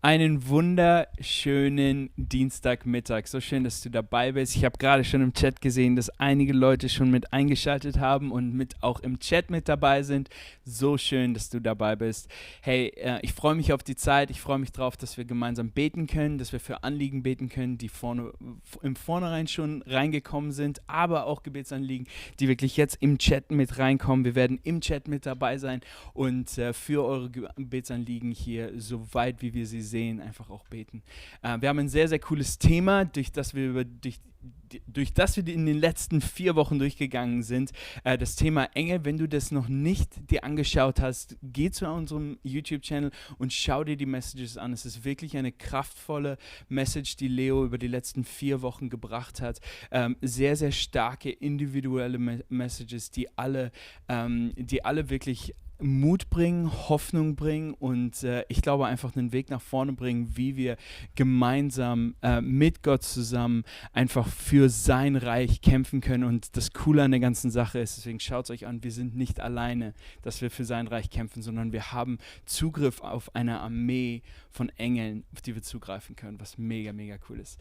Einen wunderschönen Dienstagmittag. So schön, dass du dabei bist. Ich habe gerade schon im Chat gesehen, dass einige Leute schon mit eingeschaltet haben und mit auch im Chat mit dabei sind. So schön, dass du dabei bist. Hey, ich freue mich auf die Zeit. Ich freue mich drauf, dass wir gemeinsam beten können, dass wir für Anliegen beten können, die im Vornherein schon reingekommen sind, aber auch Gebetsanliegen, die wirklich jetzt im Chat mit reinkommen. Wir werden im Chat mit dabei sein und für eure Gebetsanliegen hier, so weit wie wir sie sehen, einfach auch beten. Wir haben ein sehr, sehr cooles Thema, durch das wir in den letzten 4 Wochen durchgegangen sind. Das Thema Engel. Wenn du das noch nicht dir angeschaut hast, geh zu unserem YouTube-Channel und schau dir die Messages an. Es ist wirklich eine kraftvolle Message, die Leo über die letzten 4 Wochen gebracht hat. Sehr, sehr starke individuelle Messages, die alle wirklich Mut bringen, Hoffnung bringen und ich glaube einfach einen Weg nach vorne bringen, wie wir gemeinsam mit Gott zusammen einfach für sein Reich kämpfen können. Und das Coole an der ganzen Sache ist, deswegen schaut es euch an, wir sind nicht alleine, dass wir für sein Reich kämpfen, sondern wir haben Zugriff auf eine Armee von Engeln, auf die wir zugreifen können, was mega, mega cool ist.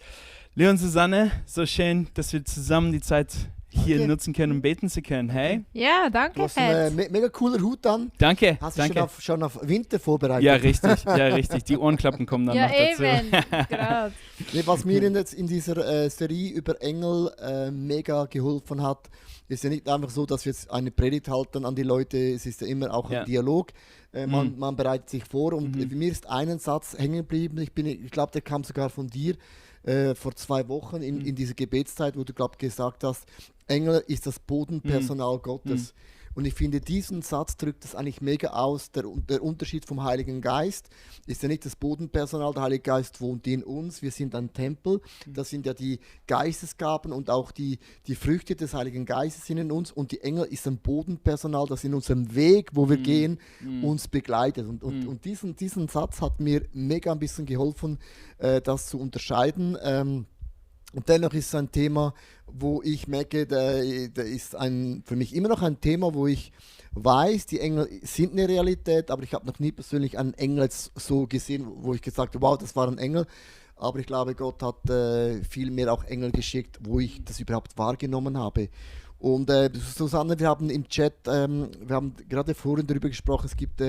Leon, Susanne, so schön, dass wir zusammen die Zeit hier nutzen können, um beten zu können. Hey? Ja, danke. Du hast einen mega cooler Hut an. Danke. Hast du schon auf Winter vorbereitet? Ja, richtig. Die Ohrenklappen kommen dann noch dazu. Ja, eben. Nee, was mir in dieser Serie über Engel mega geholfen hat, ist ja nicht einfach so, dass wir jetzt eine Predigt halten an die Leute. Es ist ja immer auch ein Dialog. Man bereitet sich vor und mir ist ein Satz hängen geblieben. Ich glaube, der kam sogar von dir vor 2 Wochen in dieser Gebetszeit, wo du, glaube ich, gesagt hast, Engel ist das Bodenpersonal Gottes. Und ich finde, diesen Satz drückt das eigentlich mega aus. Der Unterschied vom Heiligen Geist ist ja nicht das Bodenpersonal. Der Heilige Geist wohnt in uns. Wir sind ein Tempel. Das sind ja die Geistesgaben und auch die Früchte des Heiligen Geistes sind in uns. Und die Engel ist ein Bodenpersonal, das in unserem Weg, wo wir gehen, uns begleitet. Und diesen Satz hat mir mega ein bisschen geholfen, das zu unterscheiden. Und dennoch ist es ein Thema, wo ich merke, da ist für mich immer noch ein Thema, wo ich weiß, die Engel sind eine Realität, aber ich habe noch nie persönlich einen Engel so gesehen, wo ich gesagt habe, wow, das war ein Engel. Aber ich glaube, Gott hat viel mehr auch Engel geschickt, wo ich das überhaupt wahrgenommen habe. Und Susanne, wir haben im Chat, wir haben gerade vorhin darüber gesprochen, es gibt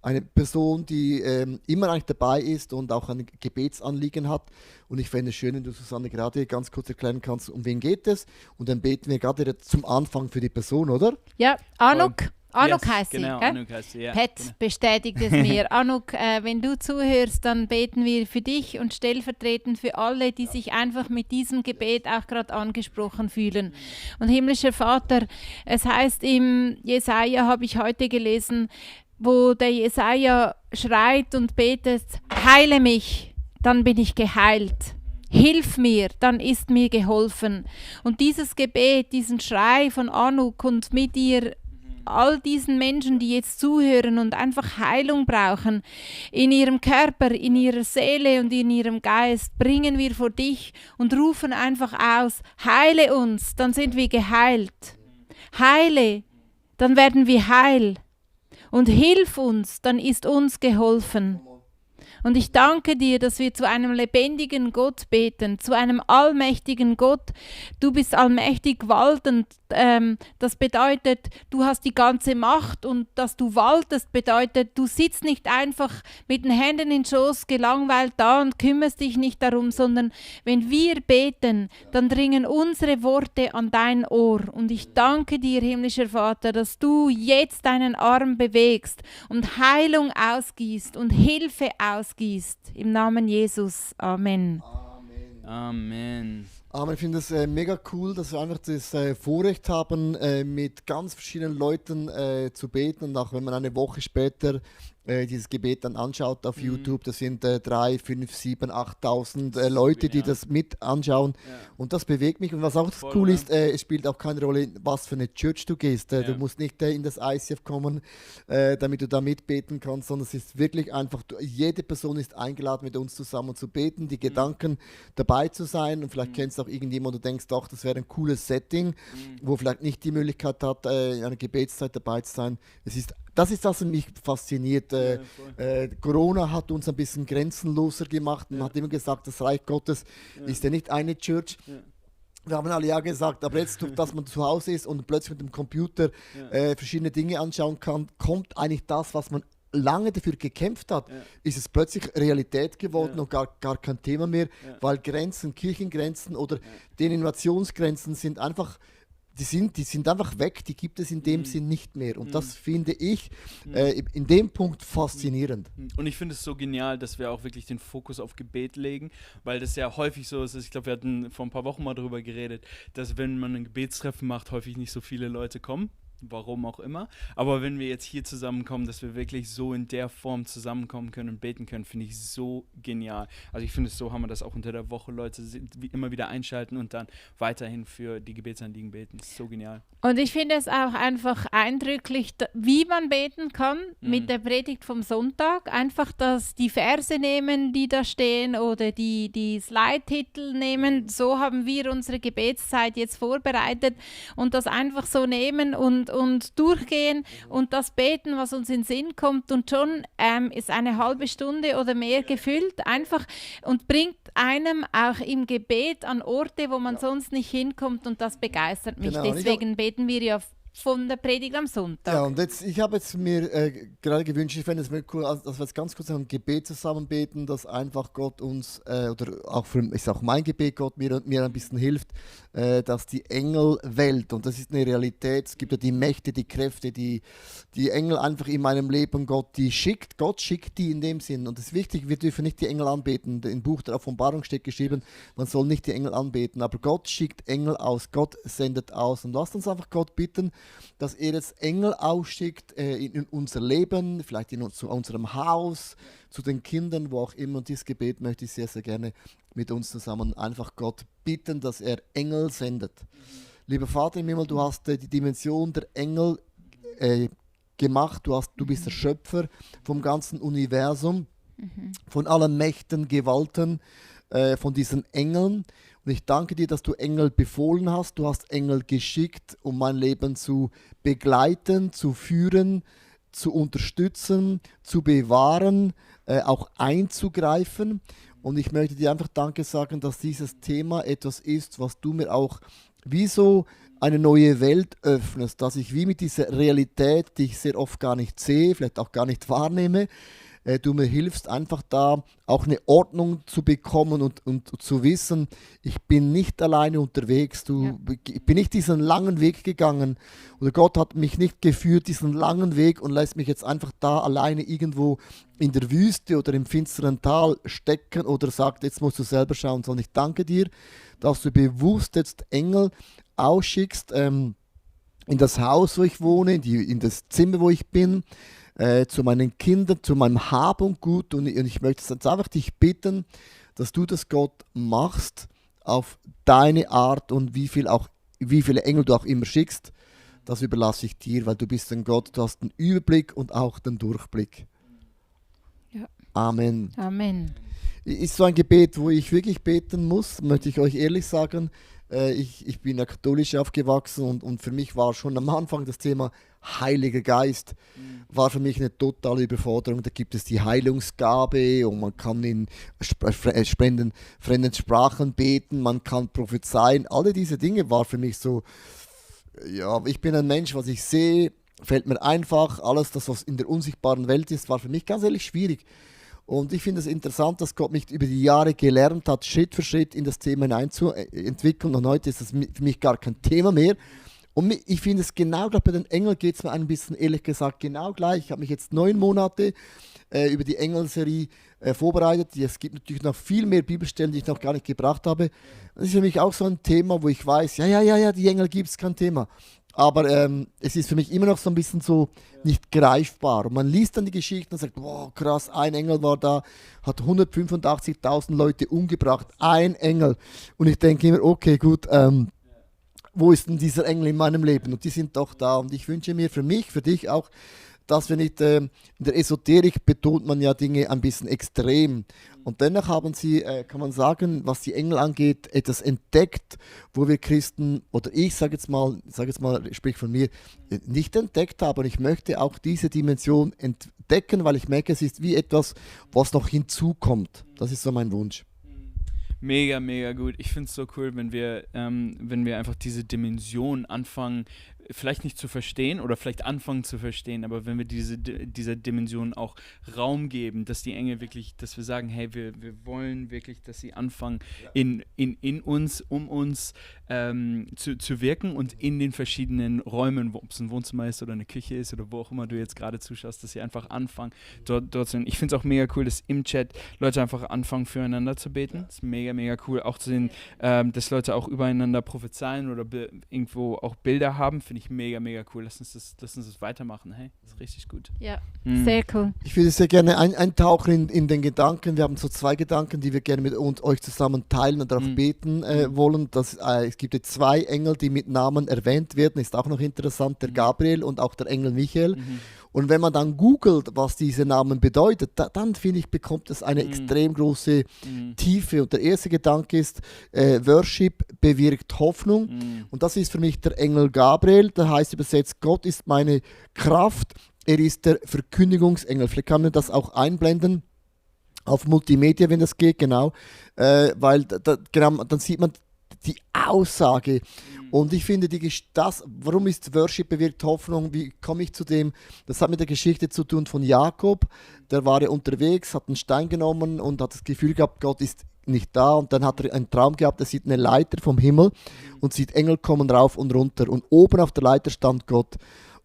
eine Person, die immer eigentlich dabei ist und auch ein Gebetsanliegen hat. Und ich fände es schön, wenn du, Susanne, gerade ganz kurz erklären kannst, um wen geht es. Und dann beten wir gerade zum Anfang für die Person, oder? Ja, Anuk. Anuk Yes, heißt genau, sie. Anuk heißt sie, ja, Pat genau. bestätigt es mir. Anuk, wenn du zuhörst, dann beten wir für dich und stellvertretend für alle, die sich einfach mit diesem Gebet auch gerade angesprochen fühlen. Und himmlischer Vater, es heißt im Jesaja, habe ich heute gelesen, wo der Jesaja schreit und betet, heile mich, dann bin ich geheilt. Hilf mir, dann ist mir geholfen. Und dieses Gebet, diesen Schrei von Anuk und mit ihr all diesen Menschen, die jetzt zuhören und einfach Heilung brauchen, in ihrem Körper, in ihrer Seele und in ihrem Geist, bringen wir vor dich und rufen einfach aus, heile uns, dann sind wir geheilt. Heile, dann werden wir heil. Und hilf uns, dann ist uns geholfen. Und ich danke dir, dass wir zu einem lebendigen Gott beten, zu einem allmächtigen Gott. Du bist allmächtig waltend. Das bedeutet, du hast die ganze Macht und dass du waltest bedeutet, du sitzt nicht einfach mit den Händen in den Schoß gelangweilt da und kümmerst dich nicht darum, sondern wenn wir beten, dann dringen unsere Worte an dein Ohr. Und ich danke dir, himmlischer Vater, dass du jetzt deinen Arm bewegst und Heilung ausgießt und Hilfe ausgießt. Im Namen Jesus. Amen. Amen. Aber ich finde es mega cool, dass wir einfach das Vorrecht haben, mit ganz verschiedenen Leuten zu beten. Und auch wenn man eine Woche später dieses Gebet dann anschaut auf YouTube, das sind 3, 5, 7, 8.000 Leute, die das mit anschauen. Ja. Und das bewegt mich. Und was auch cool ist, es spielt auch keine Rolle, was für eine Church du gehst. Du musst nicht in das ICF kommen, damit du da mitbeten kannst, sondern es ist wirklich einfach, jede Person ist eingeladen, mit uns zusammen zu beten, die Gedanken dabei zu sein. Und vielleicht kennst kennst auch irgendjemanden, du denkst, doch, das wäre ein cooles Setting, wo vielleicht nicht die Möglichkeit hat, in einer Gebetszeit dabei zu sein. Das ist das, was mich fasziniert. Corona hat uns ein bisschen grenzenloser gemacht. Man hat immer gesagt, das Reich Gottes ist ja nicht eine Church. Wir haben alle ja gesagt, aber jetzt, dass man zu Hause ist und plötzlich mit dem Computer verschiedene Dinge anschauen kann, kommt eigentlich das, was man lange dafür gekämpft hat, ist es plötzlich Realität geworden und gar kein Thema mehr, weil Grenzen, Kirchengrenzen oder Denominationsgrenzen sind einfach, die sind einfach weg, die gibt es in dem Sinn nicht mehr. Und das finde ich in dem Punkt faszinierend. Und ich finde es so genial, dass wir auch wirklich den Fokus auf Gebet legen, weil das ja häufig so ist, ich glaube, wir hatten vor ein paar Wochen mal darüber geredet, dass wenn man ein Gebetstreffen macht, häufig nicht so viele Leute kommen. Warum auch immer. Aber wenn wir jetzt hier zusammenkommen, dass wir wirklich so in der Form zusammenkommen können und beten können, finde ich so genial. Also ich finde es so hammer, dass auch unter der Woche Leute immer wieder einschalten und dann weiterhin für die Gebetsanliegen beten. Das ist so genial. Und ich finde es auch einfach eindrücklich, wie man beten kann mit der Predigt vom Sonntag. Einfach die Verse nehmen, die da stehen oder die Slide-Titel nehmen. So haben wir unsere Gebetszeit jetzt vorbereitet und das einfach so nehmen und durchgehen und das beten, was uns in den Sinn kommt. Und schon ist eine halbe Stunde oder mehr gefüllt einfach und bringt einem auch im Gebet an Orte, wo man sonst nicht hinkommt, und das begeistert mich. Genau. Deswegen beten wir ja von der Predigt am Sonntag. Ja, und ich habe jetzt mir gerade gewünscht, ich fände es mir cool, dass wir jetzt ganz kurz ein Gebet zusammen beten, dass einfach Gott uns, oder auch ist auch mein Gebet, Gott mir ein bisschen hilft, dass die Engelwelt, und das ist eine Realität, es gibt ja die Mächte, die Kräfte, die Engel einfach in meinem Leben, Gott schickt die in dem Sinn. Und das ist wichtig, wir dürfen nicht die Engel anbeten. Im Buch der Offenbarung steht geschrieben, man soll nicht die Engel anbeten, aber Gott schickt Engel aus, Gott sendet aus. Und lasst uns einfach Gott bitten, dass er jetzt Engel ausschickt in unser Leben, vielleicht zu unserem Haus, zu den Kindern, wo auch immer. Und dieses Gebet möchte ich sehr, sehr gerne mit uns zusammen einfach Gott bitten, dass er Engel sendet. Lieber Vater im Himmel, du hast die Dimension der Engel gemacht, du bist der Schöpfer vom ganzen Universum, von allen Mächten, Gewalten, von diesen Engeln. Und ich danke dir, dass du Engel befohlen hast. Du hast Engel geschickt, um mein Leben zu begleiten, zu führen, zu unterstützen, zu bewahren, auch einzugreifen. Und ich möchte dir einfach Danke sagen, dass dieses Thema etwas ist, was du mir auch wie so eine neue Welt öffnest, dass ich wie mit dieser Realität, die ich sehr oft gar nicht sehe, vielleicht auch gar nicht wahrnehme, du mir hilfst, einfach da auch eine Ordnung zu bekommen und zu wissen, ich bin nicht alleine unterwegs, ich bin nicht diesen langen Weg gegangen oder Gott hat mich nicht geführt, diesen langen Weg, und lässt mich jetzt einfach da alleine irgendwo in der Wüste oder im finsteren Tal stecken oder sagt, jetzt musst du selber schauen, sondern ich danke dir, dass du bewusst jetzt Engel ausschickst in das Haus, wo ich wohne, in das Zimmer, wo ich bin, zu meinen Kindern, zu meinem Hab und Gut. Und ich möchte jetzt einfach dich bitten, dass du das, Gott, machst auf deine Art, und wie viele Engel du auch immer schickst, das überlasse ich dir, weil du bist ein Gott, du hast den Überblick und auch den Durchblick. Ja. Amen. Amen. Ist so ein Gebet, wo ich wirklich beten muss, möchte ich euch ehrlich sagen. Ich bin ja katholisch aufgewachsen und für mich war schon am Anfang das Thema Heiliger Geist, war für mich eine totale Überforderung. Da gibt es die Heilungsgabe und man kann in fremden Sprachen beten, man kann prophezeien. Alle diese Dinge war für mich so, ja, ich bin ein Mensch, was ich sehe, fällt mir einfach. Alles das, was in der unsichtbaren Welt ist, war für mich ganz ehrlich schwierig. Und ich finde es interessant, dass Gott mich über die Jahre gelernt hat, Schritt für Schritt in das Thema hineinzuentwickeln. Und heute ist das für mich gar kein Thema mehr. Und ich finde es genau, gerade bei den Engeln geht es mir ein bisschen, ehrlich gesagt, genau gleich. Ich habe mich jetzt 9 Monate über die Engelserie vorbereitet. Es gibt natürlich noch viel mehr Bibelstellen, die ich noch gar nicht gebracht habe. Das ist für mich auch so ein Thema, wo ich weiß, ja, die Engel gibt es, kein Thema. Aber es ist für mich immer noch so ein bisschen so nicht greifbar. Und man liest dann die Geschichten und sagt, wow, krass, ein Engel war da, hat 185.000 Leute umgebracht, ein Engel. Und ich denke immer, okay, gut, wo ist denn dieser Engel in meinem Leben? Und die sind doch da. Und ich wünsche mir für mich, für dich auch, dass wir nicht, in der Esoterik betont man ja Dinge ein bisschen extrem. Und dennoch haben sie, kann man sagen, was die Engel angeht, etwas entdeckt, wo wir Christen, oder ich sage jetzt mal, sprich von mir, nicht entdeckt haben. Und ich möchte auch diese Dimension entdecken, weil ich merke, es ist wie etwas, was noch hinzukommt. Das ist so mein Wunsch. Mega, mega gut. Ich finde es so cool, wenn wir einfach diese Dimension anfangen, vielleicht nicht zu verstehen oder vielleicht anfangen zu verstehen, aber wenn wir dieser Dimension auch Raum geben, dass die Engel wirklich, dass wir sagen, hey, wir wollen wirklich, dass sie anfangen, in uns, um uns zu wirken und in den verschiedenen Räumen, ob es ein Wohnzimmer ist oder eine Küche ist oder wo auch immer du jetzt gerade zuschaust, dass sie einfach anfangen, dort zu sein. Ich finde es auch mega cool, dass im Chat Leute einfach anfangen, füreinander zu beten. Das ist mega, mega cool. Auch zu sehen, dass Leute auch übereinander prophezeien oder irgendwo auch Bilder haben, finde ich mega, mega cool. Lass uns das weitermachen. Hey, das ist richtig gut. Ja, sehr cool. Ich würde sehr gerne eintauchen in den Gedanken. Wir haben so 2 Gedanken, die wir gerne mit euch zusammen teilen und darauf beten wollen. Es gibt jetzt 2 Engel, die mit Namen erwähnt werden. Ist auch noch interessant, der Gabriel und auch der Engel Michael. Und wenn man dann googelt, was diese Namen bedeuten, dann finde ich, bekommt es eine extrem große Tiefe. Und der erste Gedanke ist, Worship bewirkt Hoffnung. Und das ist für mich der Engel Gabriel. Der heißt übersetzt, Gott ist meine Kraft. Er ist der Verkündigungsengel. Vielleicht kann man das auch einblenden auf Multimedia, wenn das geht, genau. Weil genau, dann sieht man die Aussage. Und ich finde, warum ist Worship bewirkt Hoffnung? Wie komme ich zu dem? Das hat mit der Geschichte zu tun von Jakob. Der war ja unterwegs, hat einen Stein genommen und hat das Gefühl gehabt, Gott ist nicht da. Und dann hat er einen Traum gehabt, er sieht eine Leiter vom Himmel und sieht Engel kommen rauf und runter. Und oben auf der Leiter stand Gott.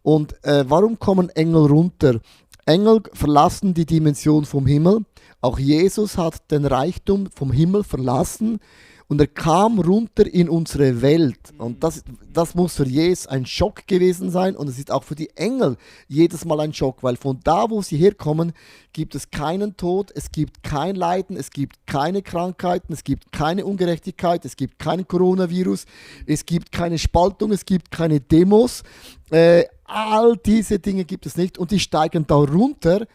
Und warum kommen Engel runter? Engel verlassen die Dimension vom Himmel. Auch Jesus hat den Reichtum vom Himmel verlassen. Und er kam runter in unsere Welt. Und das muss für Jesus ein Schock gewesen sein. Und es ist auch für die Engel jedes Mal ein Schock, weil von da, wo sie herkommen, gibt es keinen Tod, es gibt kein Leiden, es gibt keine Krankheiten, es gibt keine Ungerechtigkeit, es gibt keinen Coronavirus, es gibt keine Spaltung, es gibt keine Demos. All diese Dinge gibt es nicht. Und die steigen da runter,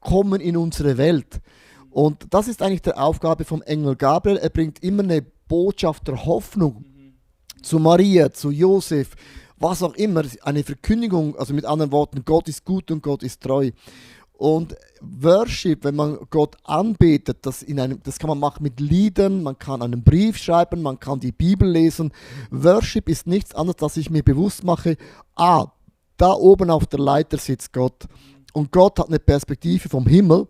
kommen in unsere Welt. Und das ist eigentlich die Aufgabe vom Engel Gabriel. Er bringt immer eine Botschaft der Hoffnung zu Maria, zu Josef, was auch immer, eine Verkündigung, also mit anderen Worten, Gott ist gut und Gott ist treu. Und Worship, wenn man Gott anbetet, das kann man machen mit Liedern, man kann einen Brief schreiben, man kann die Bibel lesen. Worship ist nichts anderes, dass ich mir bewusst mache, da oben auf der Leiter sitzt Gott. Und Gott hat eine Perspektive vom Himmel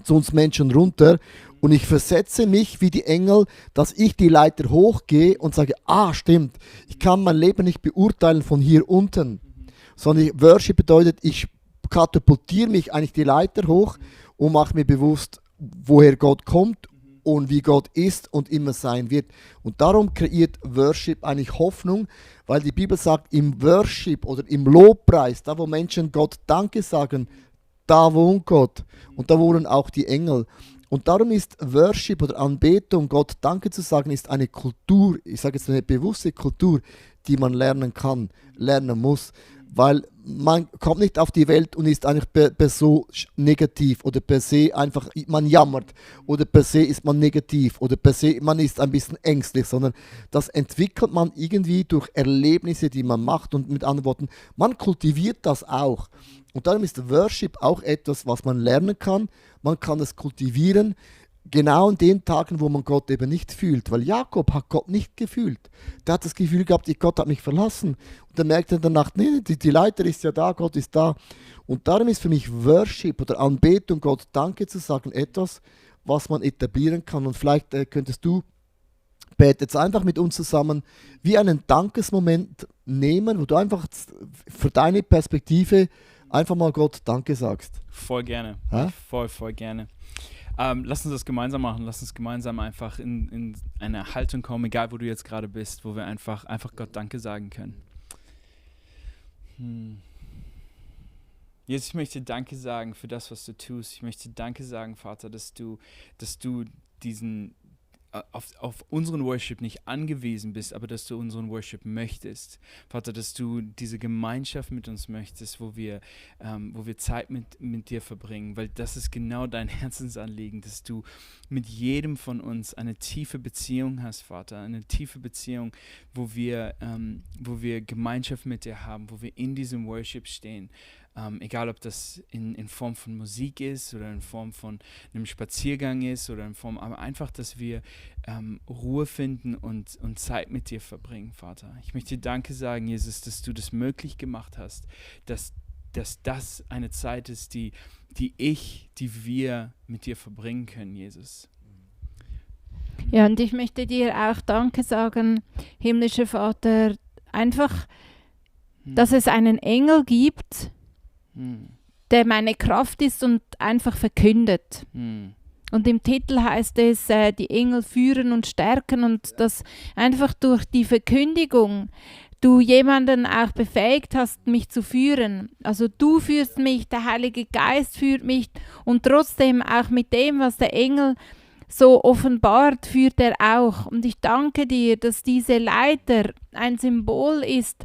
zu uns Menschen runter und ich versetze mich wie die Engel, dass ich die Leiter hochgehe und sage, stimmt, ich kann mein Leben nicht beurteilen von hier unten, sondern Worship bedeutet, ich katapultiere mich eigentlich die Leiter hoch und mache mir bewusst, woher Gott kommt und wie Gott ist und immer sein wird. Und darum kreiert Worship eigentlich Hoffnung, weil die Bibel sagt, im Worship oder im Lobpreis, da wo Menschen Gott Danke sagen, da wohnt Gott und da wohnen auch die Engel. Und darum ist Worship oder Anbetung, Gott Danke zu sagen, ist eine Kultur, ich sage jetzt eine bewusste Kultur, die man lernen kann, lernen muss. Weil man kommt nicht auf die Welt und ist eigentlich per se negativ oder per se einfach, man jammert oder per se ist man negativ oder per se man ist ein bisschen ängstlich, sondern das entwickelt man irgendwie durch Erlebnisse, die man macht und mit anderen Worten, man kultiviert das auch. Und darum ist Worship auch etwas, was man lernen kann. Man kann es kultivieren, genau in den Tagen, wo man Gott eben nicht fühlt. Weil Jakob hat Gott nicht gefühlt. Der hat das Gefühl gehabt, Gott hat mich verlassen. Und dann merkt er danach, nee, die Leiter ist ja da, Gott ist da. Und darum ist für mich Worship oder Anbetung, Gott Danke zu sagen, etwas, was man etablieren kann. Und vielleicht könntest du, bete jetzt einfach mit uns zusammen, wie einen Dankesmoment nehmen, wo du einfach für deine Perspektive einfach mal Gott Danke sagst. Voll gerne. Voll gerne. Lass uns das gemeinsam machen. Lass uns gemeinsam einfach in eine Haltung kommen, egal wo du jetzt gerade bist, wo wir einfach Gott Danke sagen können. Jesus, ich möchte Danke sagen für das, was du tust. Ich möchte Danke sagen, Vater, dass du diesen auf unseren Worship nicht angewiesen bist, aber dass du unseren Worship möchtest. Vater, dass du diese Gemeinschaft mit uns möchtest, wo wir Zeit mit dir verbringen, weil das ist genau dein Herzensanliegen, dass du mit jedem von uns eine tiefe Beziehung hast, Vater, eine tiefe Beziehung, wo wir Gemeinschaft mit dir haben, wo wir in diesem Worship stehen. Egal, ob das in Form von Musik ist oder in Form von einem Spaziergang ist oder in Form, aber einfach, dass wir Ruhe finden und Zeit mit dir verbringen, Vater. Ich möchte dir Danke sagen, Jesus, dass du das möglich gemacht hast, dass das eine Zeit ist, die wir mit dir verbringen können, Jesus. Ja, und ich möchte dir auch Danke sagen, himmlischer Vater, einfach, dass es einen Engel gibt, der meine Kraft ist und einfach verkündet. Und im Titel heißt es, die Engel führen und stärken, und dass einfach durch die Verkündigung du jemanden auch befähigt hast, mich zu führen. Also du führst mich, der Heilige Geist führt mich, und trotzdem auch mit dem, was der Engel so offenbart, führt er auch. Und ich danke dir, dass diese Leiter ein Symbol ist,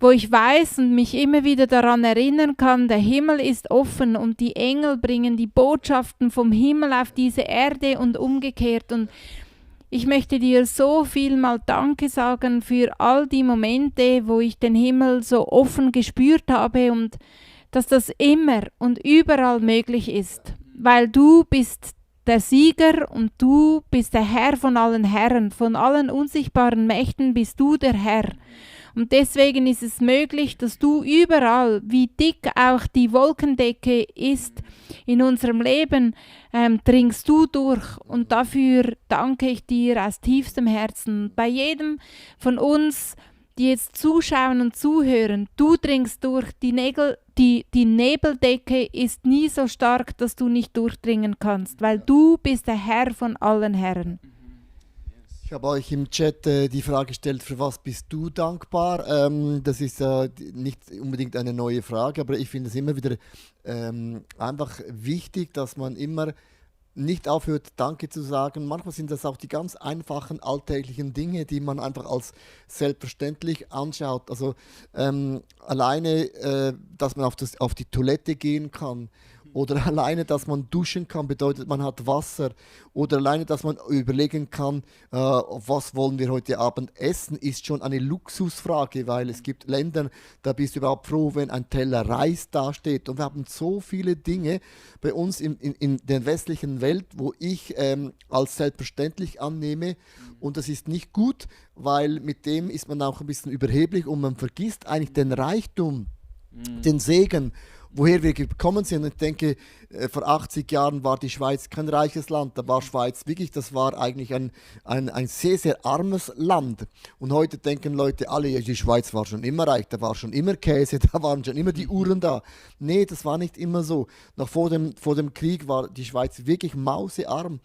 wo ich weiß und mich immer wieder daran erinnern kann, der Himmel ist offen und die Engel bringen die Botschaften vom Himmel auf diese Erde und umgekehrt. Und ich möchte dir so viel mal Danke sagen für all die Momente, wo ich den Himmel so offen gespürt habe, und dass das immer und überall möglich ist, weil du bist der Sieger und du bist der Herr von allen Herren, von allen unsichtbaren Mächten bist du der Herr. Und deswegen ist es möglich, dass du überall, wie dick auch die Wolkendecke ist in unserem Leben, dringst du durch. Und dafür danke ich dir aus tiefstem Herzen. Bei jedem von uns, die jetzt zuschauen und zuhören, du dringst durch. Die Nebeldecke ist nie so stark, dass du nicht durchdringen kannst, weil du bist der Herr von allen Herren. Ich habe euch im Chat die Frage gestellt, für was bist du dankbar? Das ist nicht unbedingt eine neue Frage, aber ich finde es immer wieder einfach wichtig, dass man immer nicht aufhört, Danke zu sagen. Manchmal sind das auch die ganz einfachen alltäglichen Dinge, die man einfach als selbstverständlich anschaut. Also alleine, dass man auf die Toilette gehen kann. Oder alleine, dass man duschen kann, bedeutet, man hat Wasser. Oder alleine, dass man überlegen kann, was wollen wir heute Abend essen, ist schon eine Luxusfrage, weil es gibt Länder, da bist du überhaupt froh, wenn ein Teller Reis dasteht. Und wir haben so viele Dinge bei uns in der westlichen Welt, wo ich als selbstverständlich annehme. Und das ist nicht gut, weil mit dem ist man auch ein bisschen überheblich und man vergisst eigentlich den Reichtum, den Segen, woher wir gekommen sind. Und ich denke, vor 80 Jahren war die Schweiz kein reiches Land. Da war Schweiz wirklich, das war eigentlich ein sehr, sehr armes Land. Und heute denken Leute alle, ja, die Schweiz war schon immer reich, da war schon immer Käse, da waren schon immer die Uhren da. Nee, das war nicht immer so. Noch vor dem Krieg war die Schweiz wirklich mausearm.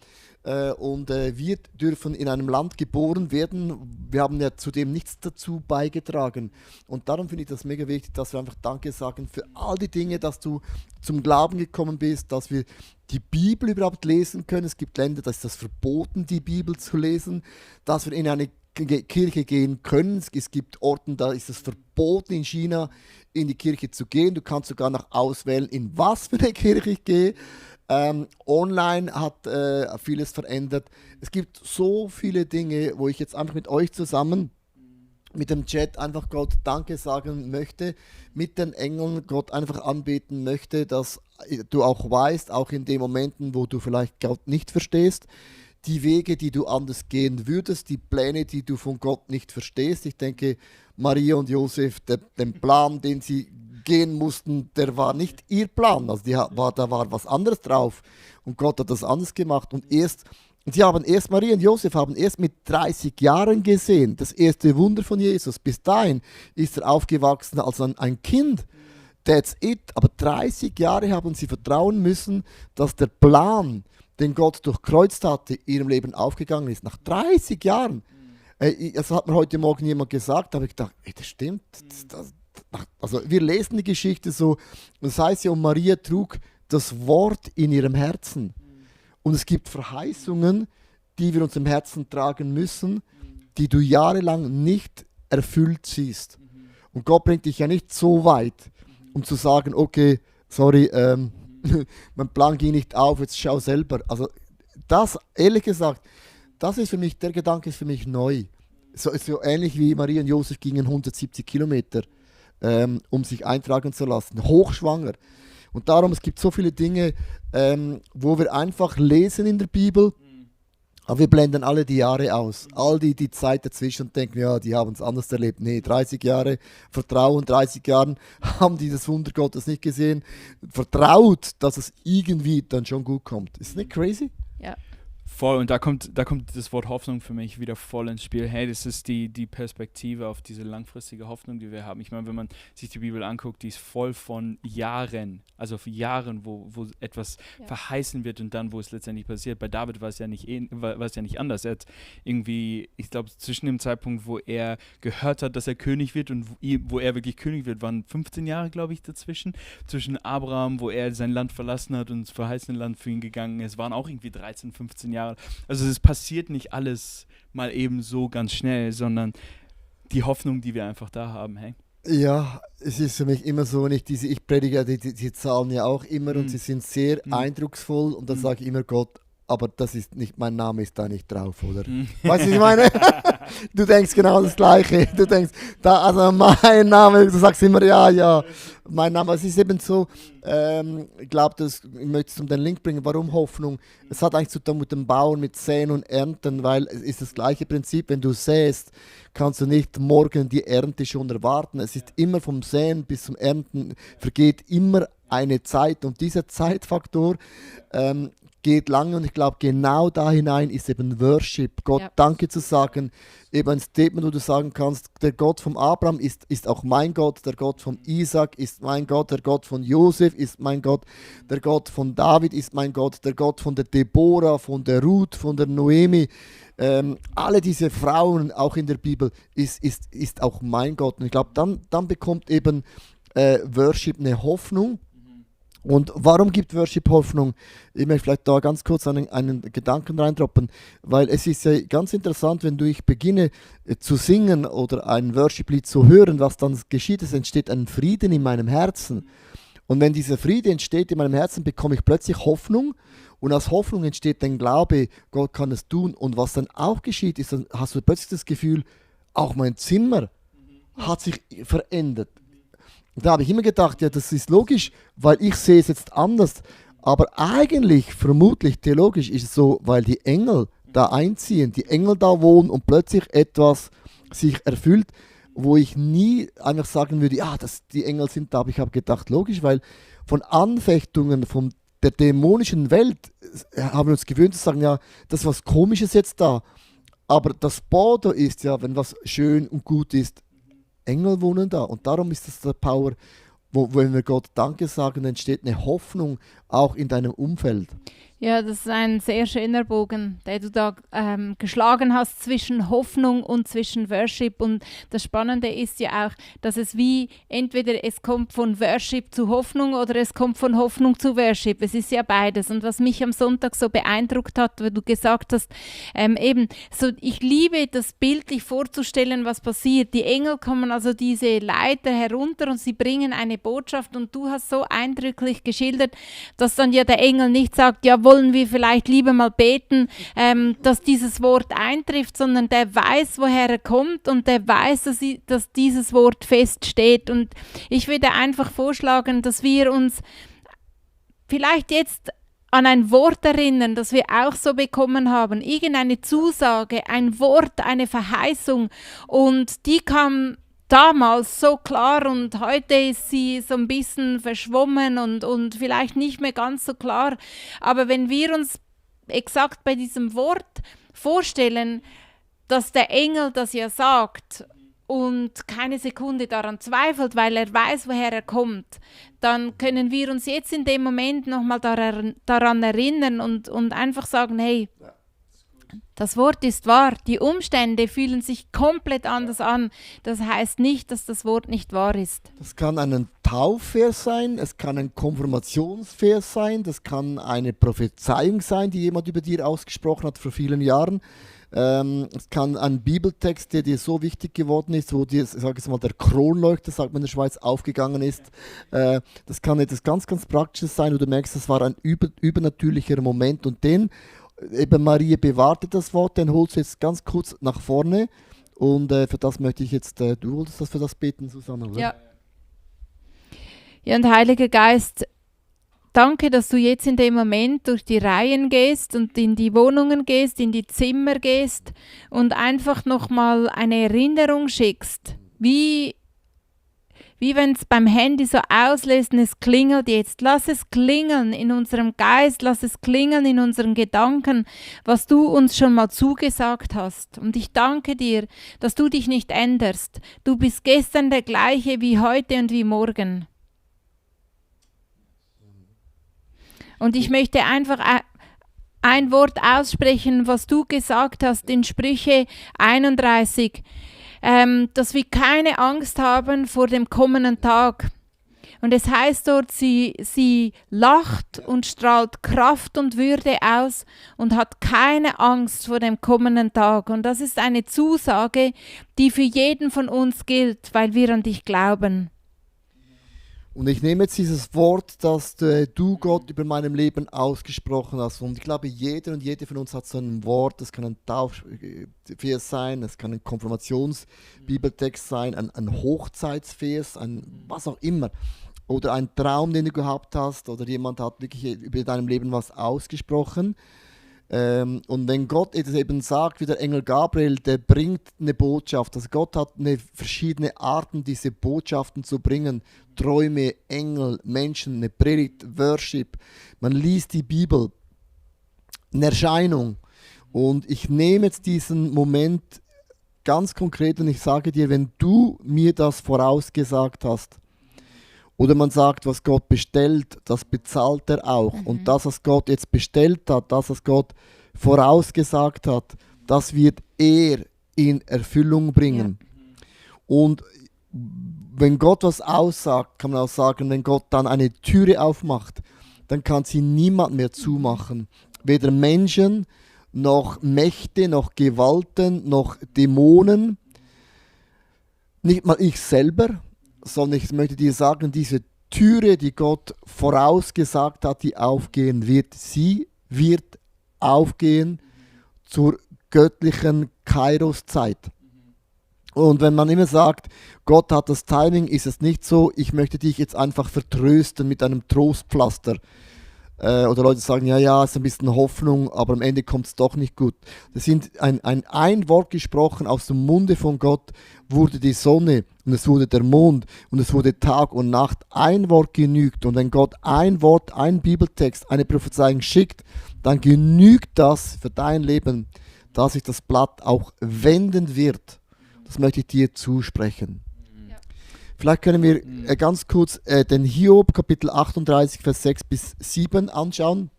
Und wir dürfen in einem Land geboren werden. Wir haben ja zudem nichts dazu beigetragen. Und darum finde ich das mega wichtig, dass wir einfach Danke sagen für all die Dinge, dass du zum Glauben gekommen bist, dass wir die Bibel überhaupt lesen können. Es gibt Länder, da ist das verboten, die Bibel zu lesen, dass wir in eine Kirche gehen können. Es gibt Orte, da ist es verboten, in China in die Kirche zu gehen. Du kannst sogar noch auswählen, in was für eine Kirche ich gehe. Online hat vieles verändert. Es gibt so viele Dinge, wo ich jetzt einfach mit euch zusammen, mit dem Chat einfach Gott Danke sagen möchte, mit den Engeln Gott einfach anbeten möchte, dass du auch weißt, auch in den Momenten, wo du vielleicht Gott nicht verstehst, die Wege, die du anders gehen würdest, die Pläne, die du von Gott nicht verstehst. Ich denke, Maria und Josef, den Plan, den sie gehen mussten, der war nicht ihr Plan. Also da war was anderes drauf. Und Gott hat das anders gemacht. Und Maria und Josef haben erst mit 30 Jahren gesehen, das erste Wunder von Jesus. Bis dahin ist er aufgewachsen als ein Kind. That's it. Aber 30 Jahre haben sie vertrauen müssen, dass der Plan, den Gott durchkreuzt hatte, in ihrem Leben aufgegangen ist. Nach 30 Jahren. Das hat mir heute Morgen jemand gesagt, da habe ich gedacht, das stimmt. Also wir lesen die Geschichte so, das heißt ja, und Maria trug das Wort in ihrem Herzen. Und es gibt Verheißungen, die wir uns im Herzen tragen müssen, die du jahrelang nicht erfüllt siehst. Und Gott bringt dich ja nicht so weit, um zu sagen, okay, sorry, mein Plan ging nicht auf, jetzt schau selber. Also das, ehrlich gesagt, das ist für mich, der Gedanke ist für mich neu. So ähnlich wie Maria und Josef gingen 170 Kilometer, um sich eintragen zu lassen, hochschwanger. Und darum, es gibt so viele Dinge, wo wir einfach lesen in der Bibel, aber wir blenden alle die Jahre aus. All die Zeit dazwischen und denken, ja, die haben es anders erlebt. Nee, 30 Jahre Vertrauen, 30 Jahren haben die das Wunder Gottes nicht gesehen. Vertraut, dass es irgendwie dann schon gut kommt. Ist nicht crazy? Ja. Voll, und da kommt das Wort Hoffnung für mich wieder voll ins Spiel. Hey, das ist die Perspektive auf diese langfristige Hoffnung, die wir haben. Ich meine, wenn man sich die Bibel anguckt, die ist voll von Jahren, also für Jahren, wo etwas verheißen wird und dann, wo es letztendlich passiert. Bei David war es ja nicht anders. Er hat irgendwie, ich glaube, zwischen dem Zeitpunkt, wo er gehört hat, dass er König wird und wo er wirklich König wird, waren 15 Jahre, glaube ich, dazwischen. Zwischen Abraham, wo er sein Land verlassen hat und ins verheißene Land für ihn gegangen ist, waren auch irgendwie 13, 15 Jahre. Also es passiert nicht alles mal eben so ganz schnell, sondern die Hoffnung, die wir einfach da haben, hey. Ja, es ist für mich immer so, ich predige die Zahlen ja auch immer und sie sind sehr eindrucksvoll und dann sage ich immer Gott, aber das ist nicht, mein Name ist da nicht drauf, oder? Weißt du, was ich meine? Du denkst genau das Gleiche. Du denkst, also mein Name, du sagst immer, ja, mein Name. Es ist eben so, ich glaube, ich möchte es um den Link bringen, warum Hoffnung? Es hat eigentlich zu tun mit dem Bauen, mit Säen und Ernten, weil es ist das gleiche Prinzip, wenn du säst, kannst du nicht morgen die Ernte schon erwarten. Es ist immer vom Säen bis zum Ernten, vergeht immer eine Zeit und dieser Zeitfaktor geht lange und ich glaube, genau da hinein ist eben Worship, Gott Danke zu sagen, eben ein Statement, wo du sagen kannst, der Gott von Abraham ist auch mein Gott, der Gott von Isaac ist mein Gott, der Gott von Josef ist mein Gott, der Gott von David ist mein Gott, der Gott von der Deborah, von der Ruth, von der Noemi, alle diese Frauen auch in der Bibel ist auch mein Gott. Und ich glaube, dann bekommt eben Worship eine Hoffnung. Und warum gibt Worship Hoffnung? Ich möchte vielleicht da ganz kurz einen Gedanken reindroppen, weil es ist ja ganz interessant, wenn ich beginne zu singen oder ein Worship-Lied zu hören, was dann geschieht, es entsteht ein Frieden in meinem Herzen. Und wenn dieser Friede entsteht in meinem Herzen, bekomme ich plötzlich Hoffnung und aus Hoffnung entsteht ein Glaube, Gott kann es tun. Und was dann auch geschieht, ist, dann hast du plötzlich das Gefühl, auch mein Zimmer hat sich verändert. Da habe ich immer gedacht, ja, das ist logisch, weil ich sehe es jetzt anders. Aber eigentlich, vermutlich, theologisch ist es so, weil die Engel da einziehen, die Engel da wohnen und plötzlich etwas sich erfüllt, wo ich nie einfach sagen würde, ja, die Engel sind da. Aber ich habe gedacht, logisch, weil von Anfechtungen von der dämonischen Welt haben wir uns gewöhnt zu sagen, ja, das ist was Komisches jetzt da. Aber das Border ist ja, wenn was schön und gut ist, Engel wohnen da und darum ist das der Power, wenn wir Gott Danke sagen, entsteht eine Hoffnung auch in deinem Umfeld. Ja, das ist ein sehr schöner Bogen, den du da geschlagen hast zwischen Hoffnung und zwischen Worship. Und das Spannende ist ja auch, dass es entweder es kommt von Worship zu Hoffnung oder es kommt von Hoffnung zu Worship. Es ist ja beides. Und was mich am Sonntag so beeindruckt hat, weil du gesagt hast, eben, so ich liebe das bildlich vorzustellen, was passiert. Die Engel kommen also diese Leiter herunter und sie bringen eine Botschaft und du hast so eindrücklich geschildert, dass dann ja der Engel nicht sagt, ja, wollen wir vielleicht lieber mal beten, dass dieses Wort eintrifft, sondern der weiß, woher er kommt und der weiß, dass dieses Wort feststeht. Und ich würde einfach vorschlagen, dass wir uns vielleicht jetzt an ein Wort erinnern, das wir auch so bekommen haben, irgendeine Zusage, ein Wort, eine Verheißung und die kam damals so klar und heute ist sie so ein bisschen verschwommen und vielleicht nicht mehr ganz so klar. Aber wenn wir uns exakt bei diesem Wort vorstellen, dass der Engel das ja sagt und keine Sekunde daran zweifelt, weil er weiß, woher er kommt, dann können wir uns jetzt in dem Moment nochmal daran erinnern und einfach sagen, hey, Das Wort ist wahr. Die Umstände fühlen sich komplett anders an. Das heißt nicht, dass das Wort nicht wahr ist. Das kann ein Taufvers sein, es kann ein Konfirmationsvers sein, das kann eine Prophezeiung sein, die jemand über dir ausgesprochen hat vor vielen Jahren. Es kann ein Bibeltext, der dir so wichtig geworden ist, wo dir, sag ich mal, der Kronleuchter, sagt man in der Schweiz, aufgegangen ist. Das kann etwas ganz, ganz Praktisches sein, wo du merkst, das war ein übernatürlicher Moment und den eben Maria bewahrte das Wort, den holst du jetzt ganz kurz nach vorne und für das möchte ich jetzt, du wolltest das für das beten, Susanne, oder? Ja. Ja, und Heiliger Geist, danke, dass du jetzt in dem Moment durch die Reihen gehst und in die Wohnungen gehst, in die Zimmer gehst und einfach nochmal eine Erinnerung schickst, wie wenn es beim Handy so auslöst und es klingelt jetzt. Lass es klingeln in unserem Geist, lass es klingeln in unseren Gedanken, was du uns schon mal zugesagt hast. Und ich danke dir, dass du dich nicht änderst. Du bist gestern der gleiche wie heute und wie morgen. Und ich möchte einfach ein Wort aussprechen, was du gesagt hast in Sprüche 31, dass wir keine Angst haben vor dem kommenden Tag. Und es heißt dort, sie lacht und strahlt Kraft und Würde aus und hat keine Angst vor dem kommenden Tag. Und das ist eine Zusage, die für jeden von uns gilt, weil wir an dich glauben. Und ich nehme jetzt dieses Wort, das du, Gott, über meinem Leben ausgesprochen hast. Und ich glaube, jeder und jede von uns hat so ein Wort. Das kann ein Taufvers sein, es kann ein Konfirmationsbibeltext sein, ein Hochzeitsvers, was auch immer. Oder ein Traum, den du gehabt hast. Oder jemand hat wirklich über deinem Leben was ausgesprochen. Und wenn Gott es eben sagt, wie der Engel Gabriel, der bringt eine Botschaft. Also Gott hat verschiedene Arten, diese Botschaften zu bringen. Träume, Engel, Menschen, eine Predigt, Worship. Man liest die Bibel, eine Erscheinung. Und ich nehme jetzt diesen Moment ganz konkret und ich sage dir, wenn du mir das vorausgesagt hast, oder man sagt, was Gott bestellt, das bezahlt er auch. Und das, was Gott jetzt bestellt hat, das, was Gott vorausgesagt hat, das wird er in Erfüllung bringen. Ja. Und wenn Gott was aussagt, kann man auch sagen, wenn Gott dann eine Türe aufmacht, dann kann sie niemand mehr zumachen. Weder Menschen, noch Mächte, noch Gewalten, noch Dämonen. Nicht mal ich selber, sondern ich möchte dir sagen, diese Türe, die Gott vorausgesagt hat, die aufgehen wird, sie wird aufgehen zur göttlichen Kairos-Zeit. Und wenn man immer sagt, Gott hat das Timing, ist es nicht so, ich möchte dich jetzt einfach vertrösten mit einem Trostpflaster. Oder Leute sagen, ja, es ist ein bisschen Hoffnung, aber am Ende kommt es doch nicht gut. Das sind ein Wort gesprochen, aus dem Munde von Gott wurde die Sonne und es wurde der Mond und es wurde Tag und Nacht. Ein Wort genügt. Und wenn Gott ein Wort, ein Bibeltext, eine Prophezeiung schickt, dann genügt das für dein Leben, dass sich das Blatt auch wenden wird. Das möchte ich dir zusprechen. Vielleicht können wir ganz kurz den Hiob, Kapitel 38, Vers 6 bis 7 anschauen.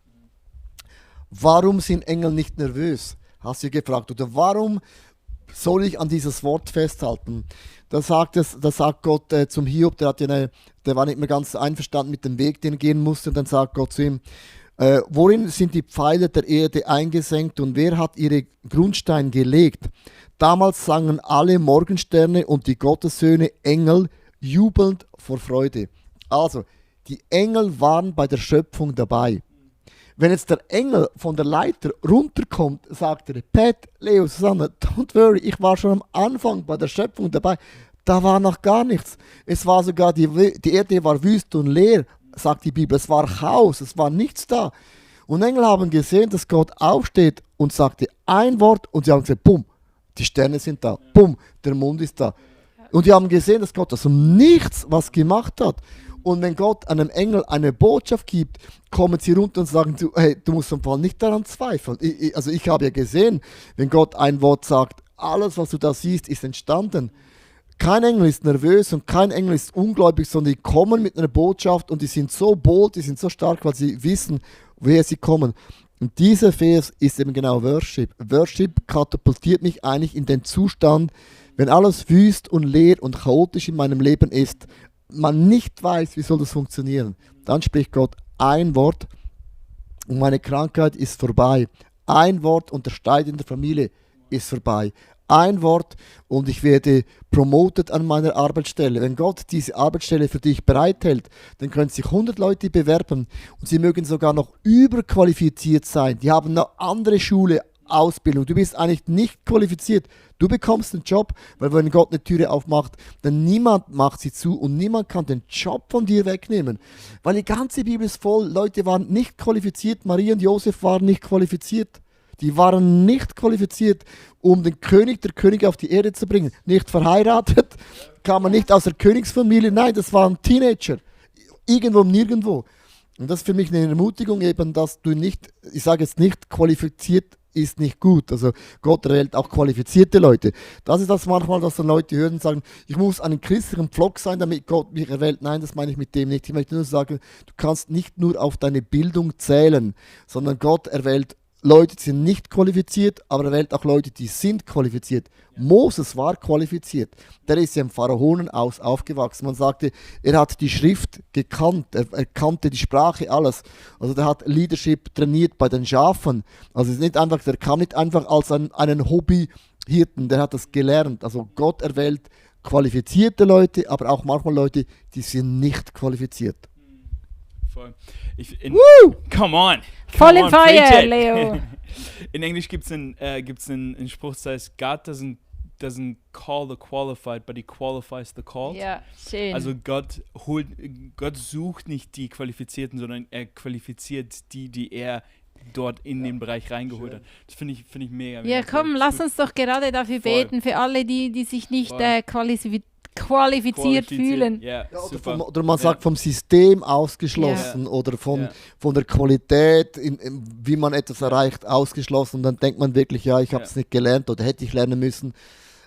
Warum sind Engel nicht nervös? Hast du gefragt. Oder warum soll ich an dieses Wort festhalten? Da sagt Gott zum Hiob, der war nicht mehr ganz einverstanden mit dem Weg, den er gehen musste. Und dann sagt Gott zu ihm, worin sind die Pfeiler der Erde eingesenkt und wer hat ihre Grundsteine gelegt? Damals sangen alle Morgensterne und die Gottessöhne Engel jubelnd vor Freude. Also, die Engel waren bei der Schöpfung dabei. Wenn jetzt der Engel von der Leiter runterkommt, sagt er, Pat, Leo, Susanne, don't worry, ich war schon am Anfang bei der Schöpfung dabei. Da war noch gar nichts. Es war sogar, die Erde war wüst und leer, sagt die Bibel. Es war Chaos, es war nichts da. Und Engel haben gesehen, dass Gott aufsteht und sagte ein Wort und sie haben gesagt, bumm, die Sterne sind da, bumm, der Mond ist da. Und die haben gesehen, dass Gott aus dem Nichts was gemacht hat. Und wenn Gott einem Engel eine Botschaft gibt, kommen sie runter und sagen, du musst im Fall nicht daran zweifeln. Ich habe ja gesehen, wenn Gott ein Wort sagt, alles, was du da siehst, ist entstanden. Kein Engel ist nervös und kein Engel ist ungläubig, sondern die kommen mit einer Botschaft und die sind so bold, die sind so stark, weil sie wissen, woher sie kommen. Und dieser Vers ist eben genau Worship. Worship katapultiert mich eigentlich in den Zustand, wenn alles wüst und leer und chaotisch in meinem Leben ist, man nicht weiß, wie soll das funktionieren. Dann spricht Gott ein Wort und meine Krankheit ist vorbei. Ein Wort und der Streit in der Familie ist vorbei. Ein Wort und ich werde promoted an meiner Arbeitsstelle. Wenn Gott diese Arbeitsstelle für dich bereithält, dann können sich 100 Leute bewerben und sie mögen sogar noch überqualifiziert sein. Die haben eine andere Schule, Ausbildung. Du bist eigentlich nicht qualifiziert. Du bekommst den Job, weil wenn Gott eine Türe aufmacht, dann niemand macht sie zu und niemand kann den Job von dir wegnehmen. Weil die ganze Bibel ist voll, Leute waren nicht qualifiziert, Maria und Josef waren nicht qualifiziert. Die waren nicht qualifiziert, um den König der Könige auf die Erde zu bringen. Nicht verheiratet, kamen nicht aus der Königsfamilie, nein, das waren Teenager. Irgendwo und nirgendwo. Und das ist für mich eine Ermutigung eben, dass du nicht, ich sage jetzt nicht, qualifiziert ist nicht gut. Also Gott erwählt auch qualifizierte Leute. Das ist das manchmal, dass dann Leute hören und sagen, ich muss einen christlichen Pflock sein, damit Gott mich erwählt. Nein, das meine ich mit dem nicht. Ich möchte nur sagen, du kannst nicht nur auf deine Bildung zählen, sondern Gott erwählt Leute, die sind nicht qualifiziert, aber er wählt auch Leute, die sind qualifiziert. Moses war qualifiziert. Der ist ja im Pharaonen aufgewachsen. Man sagte, er hat die Schrift gekannt, er kannte die Sprache, alles. Also der hat Leadership trainiert bei den Schafen. Also es ist nicht einfach, der kam nicht einfach als einen Hobbyhirten, der hat das gelernt. Also Gott erwählt qualifizierte Leute, aber auch manchmal Leute, die sind nicht qualifiziert. Voll. Come on! Voll im Feuer, Leo! In Englisch gibt es einen Spruch, das heißt, God doesn't call the qualified, but he qualifies the called. Ja, schön. Also Gott sucht nicht die Qualifizierten, sondern er qualifiziert die er dort in den Bereich reingeholt hat. Das finde ich mega. Ja, komm, lass uns doch gerade dafür beten, für alle, die sich nicht qualifiziert fühlen. Ja, oder man sagt vom System ausgeschlossen oder von der Qualität, wie man etwas erreicht, ausgeschlossen. Und dann denkt man wirklich, ja, ich habe es nicht gelernt oder hätte ich lernen müssen.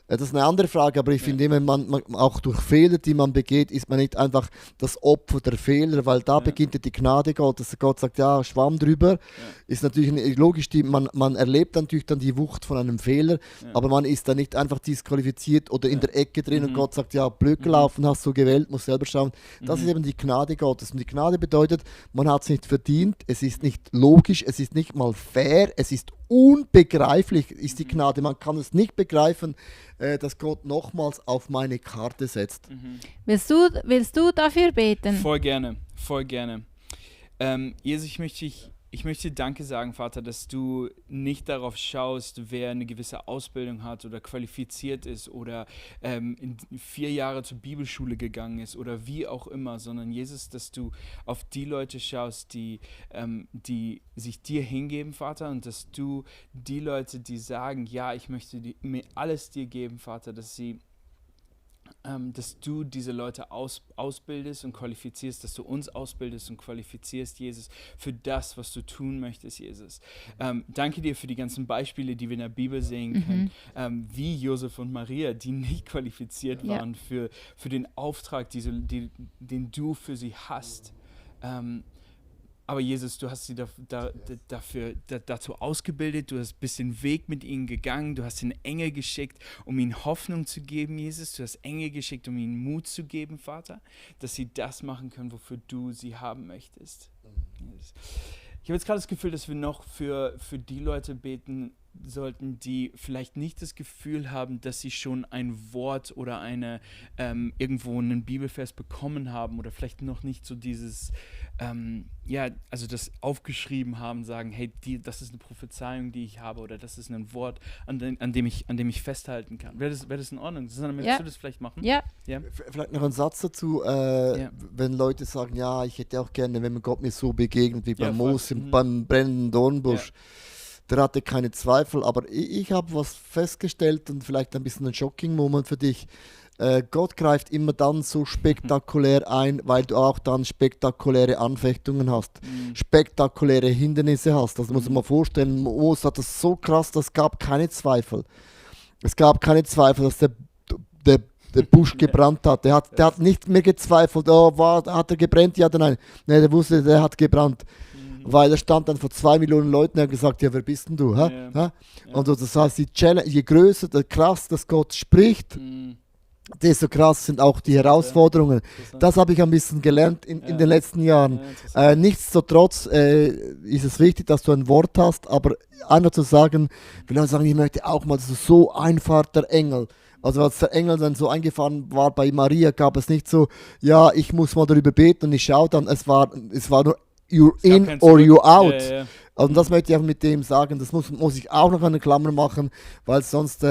Das ist eine andere Frage, aber ich finde immer, man auch durch Fehler, die man begeht, ist man nicht einfach das Opfer der Fehler, weil da beginnt ja die Gnade Gottes. Gott sagt, ja, Schwamm drüber. Ist natürlich logisch, man erlebt natürlich dann die Wucht von einem Fehler, aber man ist da nicht einfach disqualifiziert oder in der Ecke drin und Gott sagt, ja, blöd gelaufen, hast du gewählt, musst selber schauen. Das ist eben die Gnade Gottes. Und die Gnade bedeutet, man hat es nicht verdient, es ist nicht logisch, es ist nicht mal fair, es ist unbegreiflich, ist die Gnade. Man kann es nicht begreifen, dass Gott nochmals auf meine Karte setzt. Willst du dafür beten? Voll gerne. Jesus, ich möchte Danke sagen, Vater, dass du nicht darauf schaust, wer eine gewisse Ausbildung hat oder qualifiziert ist oder 4 Jahre zur Bibelschule gegangen ist oder wie auch immer, sondern Jesus, dass du auf die Leute schaust, die sich dir hingeben, Vater, und dass du die Leute, die sagen, ja, ich möchte mir alles dir geben, Vater, dass du diese Leute ausbildest und qualifizierst, dass du uns ausbildest und qualifizierst, Jesus, für das, was du tun möchtest, Jesus. Danke dir für die ganzen Beispiele, die wir in der Bibel sehen können, wie Josef und Maria, die nicht qualifiziert waren für den Auftrag, den du für sie hast. Aber Jesus, du hast sie dazu ausgebildet, du hast ein bisschen Weg mit ihnen gegangen, du hast ihnen Engel geschickt, um ihnen Hoffnung zu geben, Jesus. Du hast Engel geschickt, um ihnen Mut zu geben, Vater, dass sie das machen können, wofür du sie haben möchtest. Jesus. Ich habe jetzt gerade das Gefühl, dass wir noch für die Leute beten sollten, die vielleicht nicht das Gefühl haben, dass sie schon ein Wort oder irgendwo einen Bibelvers bekommen haben oder vielleicht noch nicht so dieses, also das aufgeschrieben haben, sagen, hey, das ist eine Prophezeiung, die ich habe oder das ist ein Wort, an dem ich festhalten kann. Wäre das in Ordnung? Willst du das vielleicht machen? Ja. Vielleicht noch ein Satz dazu, wenn Leute sagen, ja, ich hätte auch gerne, wenn Gott mir so begegnet wie bei Mose beim brennenden Dornbusch. Der hatte keine Zweifel, aber ich habe was festgestellt und vielleicht ein bisschen ein Shocking-Moment für dich. Gott greift immer dann so spektakulär ein, weil du auch dann spektakuläre Anfechtungen hast, spektakuläre Hindernisse hast. Das muss man mal vorstellen. Mose hat das so krass, das gab keine Zweifel. Es gab keine Zweifel, dass der Busch gebrannt hat. Der hat nicht mehr gezweifelt, hat er gebrannt, ja oder nein. Nein, der wusste, der hat gebrannt. weil er stand dann vor 2 Millionen Leuten und hat gesagt, ja, wer bist denn du? Ja. Und so, das heißt, je größer, krass, dass Gott spricht, desto krass sind auch die Herausforderungen. Das habe ich ein bisschen gelernt in den letzten Jahren. Nichtsdestotrotz ist es wichtig, dass du ein Wort hast, aber einfach zu sagen, wenn Leute sagen, ich möchte auch mal, das ist so einfach der Engel. Also als der Engel dann so eingefahren war bei Maria, gab es nicht so, ja, ich muss mal darüber beten und ich schaue dann, es war nur you're in or you're out. Ja. Also das möchte ich auch mit dem sagen, das muss ich auch noch eine Klammer machen, weil sonst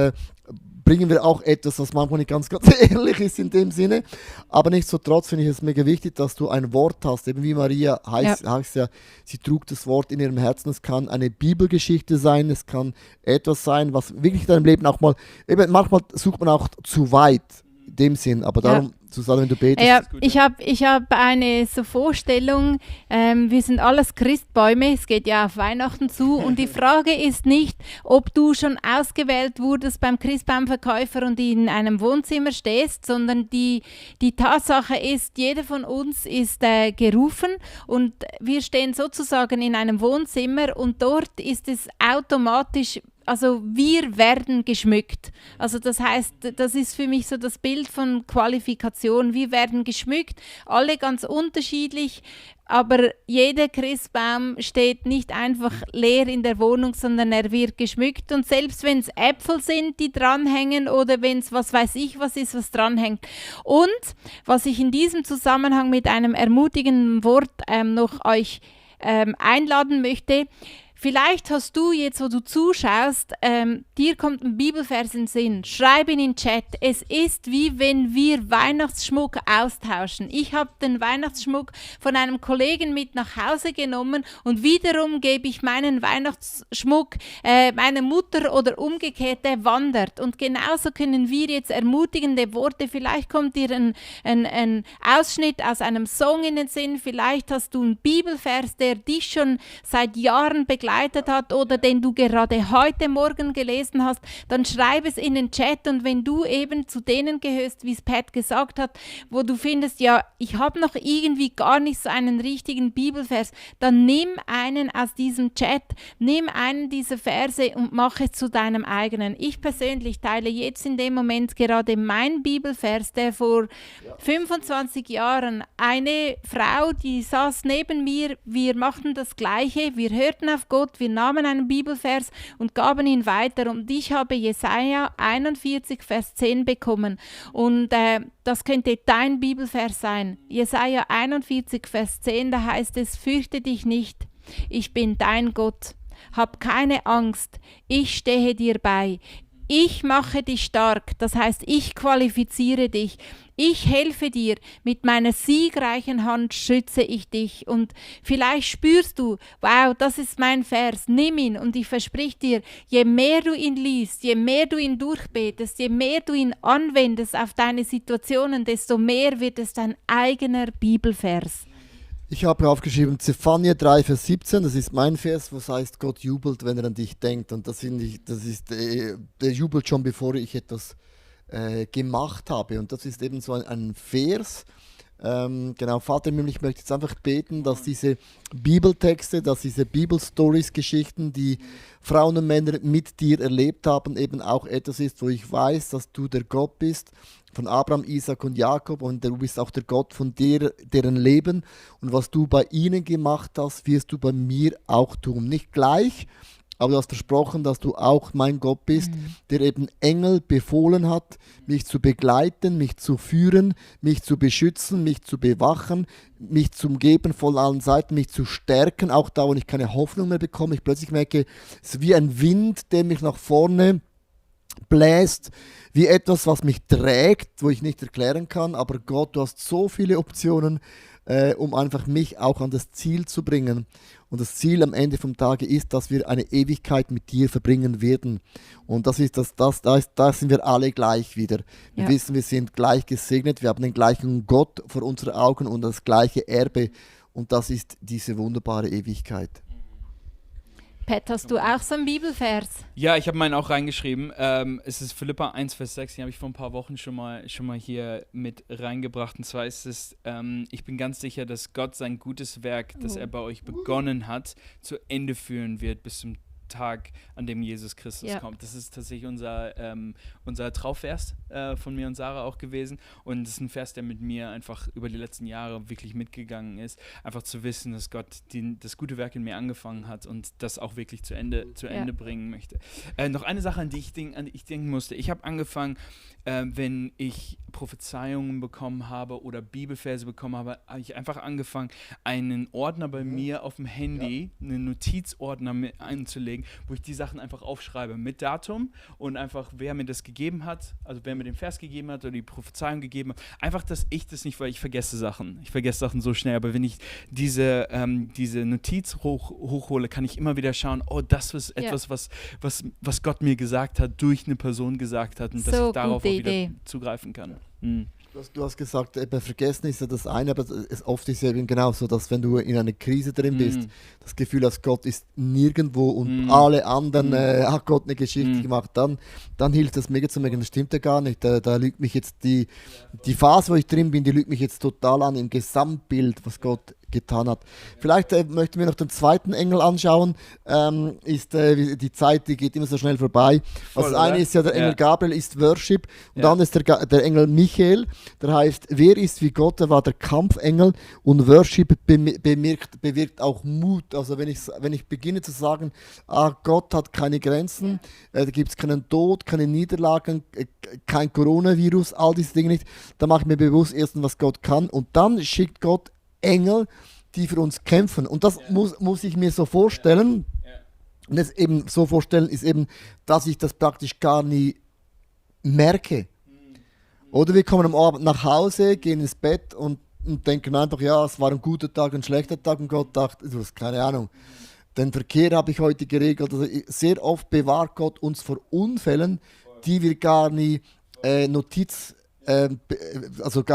bringen wir auch etwas, was manchmal nicht ganz ehrlich ist in dem Sinne. Aber nichtsdestotrotz finde ich es mega wichtig, dass du ein Wort hast. Eben wie Maria heißt ja, sie trug das Wort in ihrem Herzen. Es kann eine Bibelgeschichte sein, es kann etwas sein, was wirklich in deinem Leben auch mal, eben manchmal sucht man auch zu weit in dem Sinn, aber darum zu sagen, wenn du betest. Ja, ich hab eine so Vorstellung, wir sind alles Christbäume, es geht ja auf Weihnachten zu und die Frage ist nicht, ob du schon ausgewählt wurdest beim Christbaumverkäufer und in einem Wohnzimmer stehst, sondern die Tatsache ist, jeder von uns ist gerufen und wir stehen sozusagen in einem Wohnzimmer und dort ist es automatisch. Also wir werden geschmückt. Also das heißt, das ist für mich so das Bild von Qualifikation. Wir werden geschmückt, alle ganz unterschiedlich, aber jeder Christbaum steht nicht einfach leer in der Wohnung, sondern er wird geschmückt. Und selbst wenn es Äpfel sind, die dranhängen oder wenn es was weiß ich was ist, was dranhängt. Und was ich in diesem Zusammenhang mit einem ermutigenden Wort noch euch einladen möchte, vielleicht hast du jetzt, wo du zuschaust, dir kommt ein Bibelvers in den Sinn. Schreib ihn in den Chat. Es ist wie wenn wir Weihnachtsschmuck austauschen. Ich habe den Weihnachtsschmuck von einem Kollegen mit nach Hause genommen und wiederum gebe ich meinen Weihnachtsschmuck meiner Mutter oder umgekehrt, der wandert. Und genauso können wir jetzt ermutigende Worte, vielleicht kommt dir ein Ausschnitt aus einem Song in den Sinn, vielleicht hast du einen Bibelvers, der dich schon seit Jahren begleitet hat oder den du gerade heute Morgen gelesen hast, dann schreib es in den Chat und wenn du eben zu denen gehörst, wie es Pat gesagt hat, wo du findest, ja, ich habe noch irgendwie gar nicht so einen richtigen Bibelvers, dann nimm einen aus diesem Chat, nimm einen dieser Verse und mach es zu deinem eigenen. Ich persönlich teile jetzt in dem Moment gerade meinen Bibelvers, der vor 25 Jahren eine Frau, die saß neben mir, wir machten das Gleiche, wir hörten auf Gott, wir nahmen einen Bibelvers und gaben ihn weiter und ich habe Jesaja 41, Vers 10 bekommen und das könnte dein Bibelvers sein. Jesaja 41, Vers 10, da heißt es, fürchte dich nicht, ich bin dein Gott, hab keine Angst, ich stehe dir bei. Ich mache dich stark, das heißt, ich qualifiziere dich. Ich helfe dir, mit meiner siegreichen Hand schütze ich dich. Und vielleicht spürst du, wow, das ist mein Vers, nimm ihn. Und ich versprich dir, je mehr du ihn liest, je mehr du ihn durchbetest, je mehr du ihn anwendest auf deine Situationen, desto mehr wird es dein eigener Bibelvers. Ich habe aufgeschrieben, Zephania 3, Vers 17, das ist mein Vers, was heißt, Gott jubelt, wenn er an dich denkt. Und das finde ich, der jubelt schon, bevor ich etwas gemacht habe. Und das ist eben so ein Vers. Genau, Vater im Himmel, ich möchte jetzt einfach beten, dass diese Bibeltexte, dass diese Bibelstories, Geschichten, die Frauen und Männer mit dir erlebt haben, eben auch etwas ist, wo ich weiß, dass du der Gott bist von Abraham, Isaac und Jakob und du bist auch der Gott von deren Leben und was du bei ihnen gemacht hast, wirst du bei mir auch tun. Nicht gleich, aber du hast versprochen, dass du auch mein Gott bist, der eben Engel befohlen hat, mich zu begleiten, mich zu führen, mich zu beschützen, mich zu bewachen, mich zu umgeben von allen Seiten, mich zu stärken, auch da, wo ich keine Hoffnung mehr bekomme. Ich plötzlich merke, es ist wie ein Wind, der mich nach vorne bläst, wie etwas, was mich trägt, wo ich nicht erklären kann. Aber Gott, du hast so viele Optionen, um einfach mich auch an das Ziel zu bringen. Und das Ziel am Ende vom Tage ist, dass wir eine Ewigkeit mit dir verbringen werden. Und da sind wir alle gleich wieder. Wir wissen, wir sind gleich gesegnet, wir haben den gleichen Gott vor unseren Augen und das gleiche Erbe. Und das ist diese wunderbare Ewigkeit. Pat, hast du auch so einen Bibelvers? Ja, ich habe meinen auch reingeschrieben. Es ist Philipper 1, Vers 6, den habe ich vor ein paar Wochen schon mal hier mit reingebracht. Und zwar ist es, ich bin ganz sicher, dass Gott sein gutes Werk, das er bei euch begonnen hat, zu Ende führen wird bis zum Tag, an dem Jesus Christus kommt. Das ist tatsächlich unser Trauvers von mir und Sarah auch gewesen. Und das ist ein Vers, der mit mir einfach über die letzten Jahre wirklich mitgegangen ist. Einfach zu wissen, dass Gott das gute Werk in mir angefangen hat und das auch wirklich zu Ende bringen möchte. Noch eine Sache, an die ich denken musste. Ich habe angefangen, wenn ich Prophezeiungen bekommen habe oder Bibelverse bekommen habe ich einfach angefangen, einen Ordner bei mir auf dem Handy, einen Notizordner einzulegen, wo ich die Sachen einfach aufschreibe mit Datum und einfach, wer mir das gegeben hat, also wer mir den Vers gegeben hat oder die Prophezeiung gegeben hat. Einfach, dass ich das nicht, weil ich vergesse Sachen. Ich vergesse Sachen so schnell, aber wenn ich diese Notiz hochhole, kann ich immer wieder schauen, oh, das ist etwas, was Gott mir gesagt hat, durch eine Person gesagt hat und dass ich darauf auch wieder zugreifen kann. Du hast gesagt, vergessen ist ja das eine, aber oft ist es eben genau so, dass wenn du in einer Krise drin bist, das Gefühl hast, Gott ist nirgendwo und alle anderen hat Gott eine Geschichte gemacht, dann hilft das mega zu merken, das stimmt ja gar nicht. Da lügt mich jetzt die Phase, wo ich drin bin, die lügt mich jetzt total an im Gesamtbild, was Gott getan hat. Vielleicht möchten wir noch den zweiten Engel anschauen. Die Zeit, die geht immer so schnell vorbei. Also das eine ist ja, der Engel Gabriel ist Worship und dann ist der Engel Michael, der heißt, wer ist wie Gott, der war der Kampfengel und Worship bewirkt auch Mut. Also wenn ich beginne zu sagen, Gott hat keine Grenzen, da gibt es keinen Tod, keine Niederlagen, kein Coronavirus, all diese Dinge nicht, dann mache ich mir bewusst erstens, was Gott kann und dann schickt Gott Engel, die für uns kämpfen. Und das muss ich mir so vorstellen. Und das eben so vorstellen ist eben, dass ich das praktisch gar nie merke. Oder wir kommen am Abend nach Hause, gehen ins Bett und denken einfach, ja, es war ein guter Tag, ein schlechter Tag und Gott dachte, du hast keine Ahnung. Den Verkehr habe ich heute geregelt. Also sehr oft bewahrt Gott uns vor Unfällen, die wir gar nie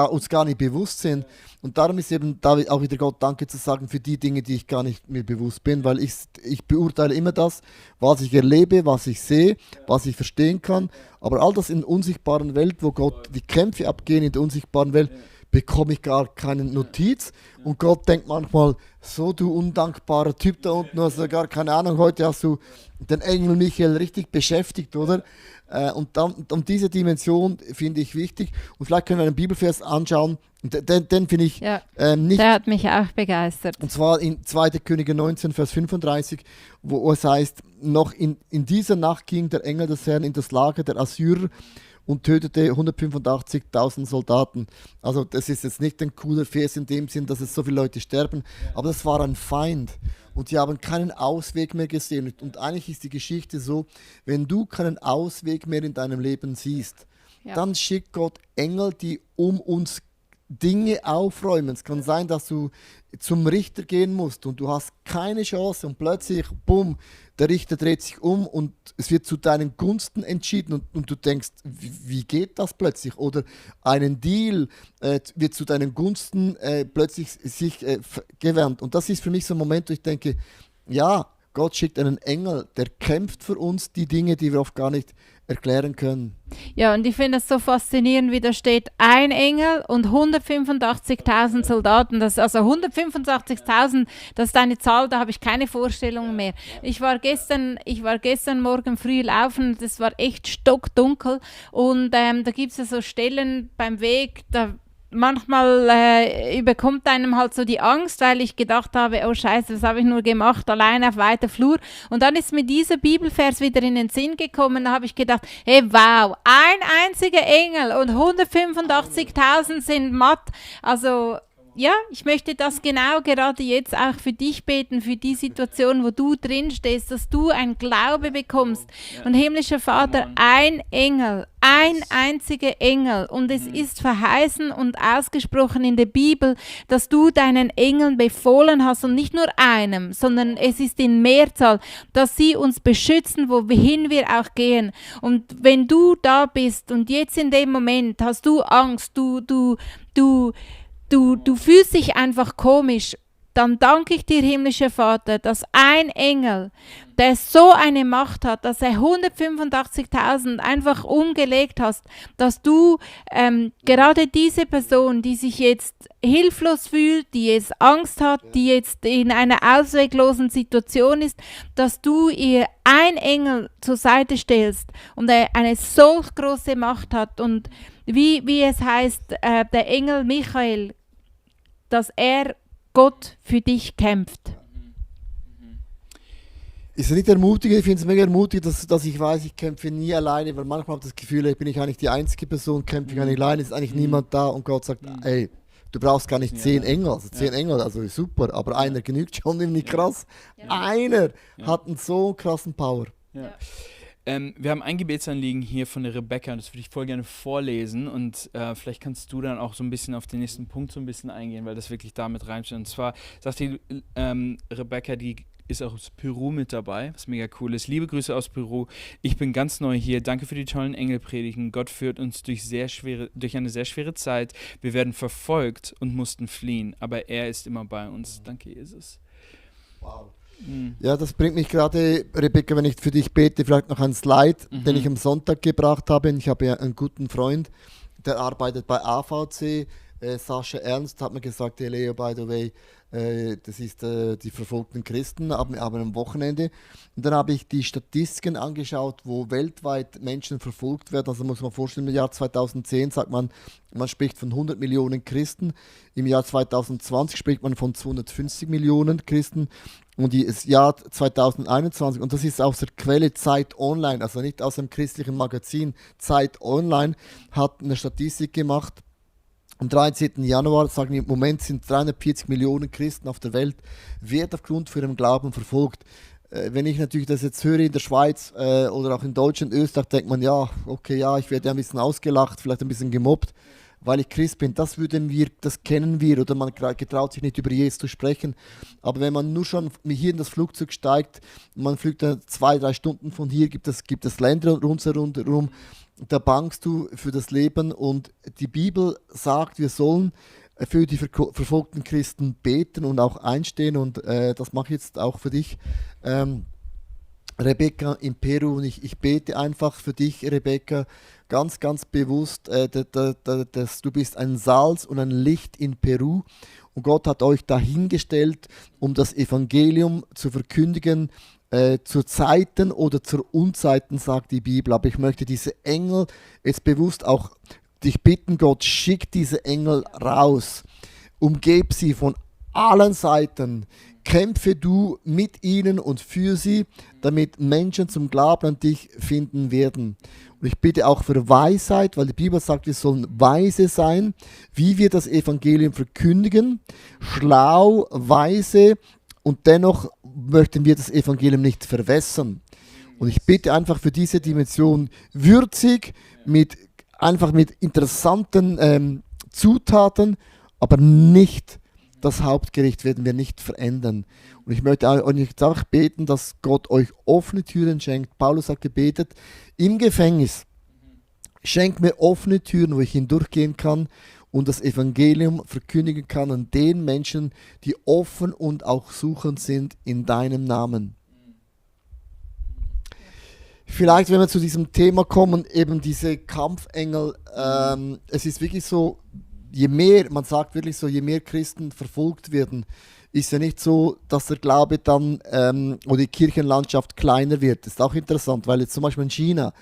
uns gar nicht bewusst sind. Und darum ist eben da auch wieder Gott Danke zu sagen für die Dinge, die ich gar nicht mir bewusst bin, weil ich beurteile immer das, was ich erlebe, was ich sehe, was ich verstehen kann. Aber all das in der unsichtbaren Welt, wo Gott die Kämpfe abgehen in der unsichtbaren Welt, bekomme ich gar keine Notiz. Und Gott denkt manchmal, so du undankbarer Typ da unten, hast du gar keine Ahnung, heute hast du den Engel Michael richtig beschäftigt, oder? Und diese Dimension finde ich wichtig. Und vielleicht können wir einen Bibelvers anschauen. Den finde ich nicht. Der hat mich auch begeistert. Und zwar in 2. Könige 19, Vers 35, wo es heißt, noch in dieser Nacht ging der Engel des Herrn in das Lager der Assyrer und tötete 185.000 Soldaten. Also das ist jetzt nicht ein cooler Vers in dem Sinn, dass es so viele Leute sterben, aber das war ein Feind. Und sie haben keinen Ausweg mehr gesehen. Und eigentlich ist die Geschichte so, wenn du keinen Ausweg mehr in deinem Leben siehst, dann schickt Gott Engel, die um uns Dinge aufräumen. Es kann sein, dass du zum Richter gehen musst und du hast keine Chance und plötzlich, bumm, der Richter dreht sich um und es wird zu deinen Gunsten entschieden und du denkst, wie geht das plötzlich? Oder einen Deal wird zu deinen Gunsten plötzlich sich gewandt. Und das ist für mich so ein Moment, wo ich denke, ja, Gott schickt einen Engel, der kämpft für uns die Dinge, die wir oft gar nicht erklären können. Ja, und ich finde es so faszinierend, wie da steht, ein Engel und 185.000 Soldaten. Also 185.000, das ist eine Zahl, da habe ich keine Vorstellung mehr. Ich war gestern Morgen früh laufen, das war echt stockdunkel und da gibt es ja so Stellen beim Weg, da manchmal überkommt einem halt so die Angst, weil ich gedacht habe, oh Scheiße, was habe ich nur gemacht, alleine auf weiter Flur. Und dann ist mir dieser Bibelvers wieder in den Sinn gekommen, da habe ich gedacht, hey wow, ein einziger Engel und 185.000 sind matt. Also ja, ich möchte das genau gerade jetzt auch für dich beten, für die Situation, wo du drin stehst, dass du ein Glaube bekommst. Und himmlischer Vater, ein Engel, ein einziger Engel. Und es ist verheißen und ausgesprochen in der Bibel, dass du deinen Engeln befohlen hast und nicht nur einem, sondern es ist in Mehrzahl, dass sie uns beschützen, wohin wir auch gehen. Und wenn du da bist und jetzt in dem Moment hast du Angst, du fühlst dich einfach komisch, dann danke ich dir, himmlischer Vater, dass ein Engel, der so eine Macht hat, dass er 185.000 einfach umgelegt hast, dass du gerade diese Person, die sich jetzt hilflos fühlt, die jetzt Angst hat, die jetzt in einer ausweglosen Situation ist, dass du ihr ein Engel zur Seite stellst und er eine solch große Macht hat und wie es heißt, der Engel Michael, dass er Gott für dich kämpft. Ist es nicht ermutigend? Ich finde es mega ermutigend, dass ich weiß, ich kämpfe nie alleine, weil manchmal habe ich das Gefühl, bin ich eigentlich die einzige Person, kämpfe ich eigentlich alleine, ist eigentlich niemand da und Gott sagt, ey, du brauchst gar nicht 10 Engel, also 10 Engel, also super, aber einer genügt schon, nämlich krass. Einer hat einen so krassen Power. Wir haben ein Gebetsanliegen hier von der Rebecca, das würde ich voll gerne vorlesen und vielleicht kannst du dann auch so ein bisschen auf den nächsten Punkt so ein bisschen eingehen, weil das wirklich damit reinsteht. Und zwar sagt die Rebecca, die ist auch aus Peru mit dabei, was mega cool ist. Liebe Grüße aus Peru. Ich bin ganz neu hier. Danke für die tollen Engelpredigten. Gott führt uns durch eine sehr schwere Zeit. Wir werden verfolgt und mussten fliehen, aber er ist immer bei uns. Danke, Jesus. Wow. Ja, das bringt mich gerade, Rebecca, wenn ich für dich bete, vielleicht noch ein Slide, den ich am Sonntag gebracht habe. Ich habe ja einen guten Freund, der arbeitet bei AVC. Sascha Ernst hat mir gesagt, hey Leo, by the way, das ist die verfolgten Christen, aber am Wochenende. Und dann habe ich die Statistiken angeschaut, wo weltweit Menschen verfolgt werden. Also muss man vorstellen, im Jahr 2010 sagt man spricht von 100 Millionen Christen. Im Jahr 2020 spricht man von 250 Millionen Christen. Und das Jahr 2021, und das ist aus der Quelle Zeit Online, also nicht aus dem christlichen Magazin, Zeit Online, hat eine Statistik gemacht. Am 13. Januar sagen wir, im Moment sind 340 Millionen Christen auf der Welt, wird aufgrund für ihren Glauben verfolgt. Wenn ich natürlich das jetzt höre in der Schweiz oder auch in Deutschland, Österreich, denkt man, ja, okay, ja, ich werde ein bisschen ausgelacht, vielleicht ein bisschen gemobbt, weil ich Christ bin. Das kennen wir, oder man getraut sich nicht über Jesus zu sprechen. Aber wenn man nur schon hier in das Flugzeug steigt, man fliegt dann 2-3 Stunden von hier, gibt es Länder rundherum, da bangst du für das Leben und die Bibel sagt, wir sollen für die verfolgten Christen beten und auch einstehen und das mache ich jetzt auch für dich, Rebecca in Peru, und ich bete einfach für dich, Rebecca, ganz, ganz bewusst, dass du bist ein Salz und ein Licht in Peru und Gott hat euch dahingestellt, um das Evangelium zu verkündigen, zur Zeiten oder zur Unzeiten, sagt die Bibel. Aber ich möchte diese Engel jetzt bewusst auch dich bitten, Gott, schick diese Engel raus. Umgeb sie von allen Seiten. Kämpfe du mit ihnen und für sie, damit Menschen zum Glauben an dich finden werden. Und ich bitte auch für Weisheit, weil die Bibel sagt, wir sollen weise sein, wie wir das Evangelium verkündigen. Schlau, weise, und dennoch möchten wir das Evangelium nicht verwässern. Und ich bitte einfach für diese Dimension würzig, einfach mit interessanten Zutaten, aber nicht das Hauptgericht werden wir nicht verändern. Und ich möchte euch auch beten, dass Gott euch offene Türen schenkt. Paulus hat gebetet, im Gefängnis, schenk mir offene Türen, wo ich hindurchgehen kann und das Evangelium verkündigen kann an den Menschen, die offen und auch suchend sind in deinem Namen. Vielleicht, wenn wir zu diesem Thema kommen, eben diese Kampfengel, es ist wirklich so, je mehr Christen verfolgt werden, ist ja nicht so, dass der Glaube dann oder die Kirchenlandschaft kleiner wird. Das ist auch interessant, weil jetzt zum Beispiel in China,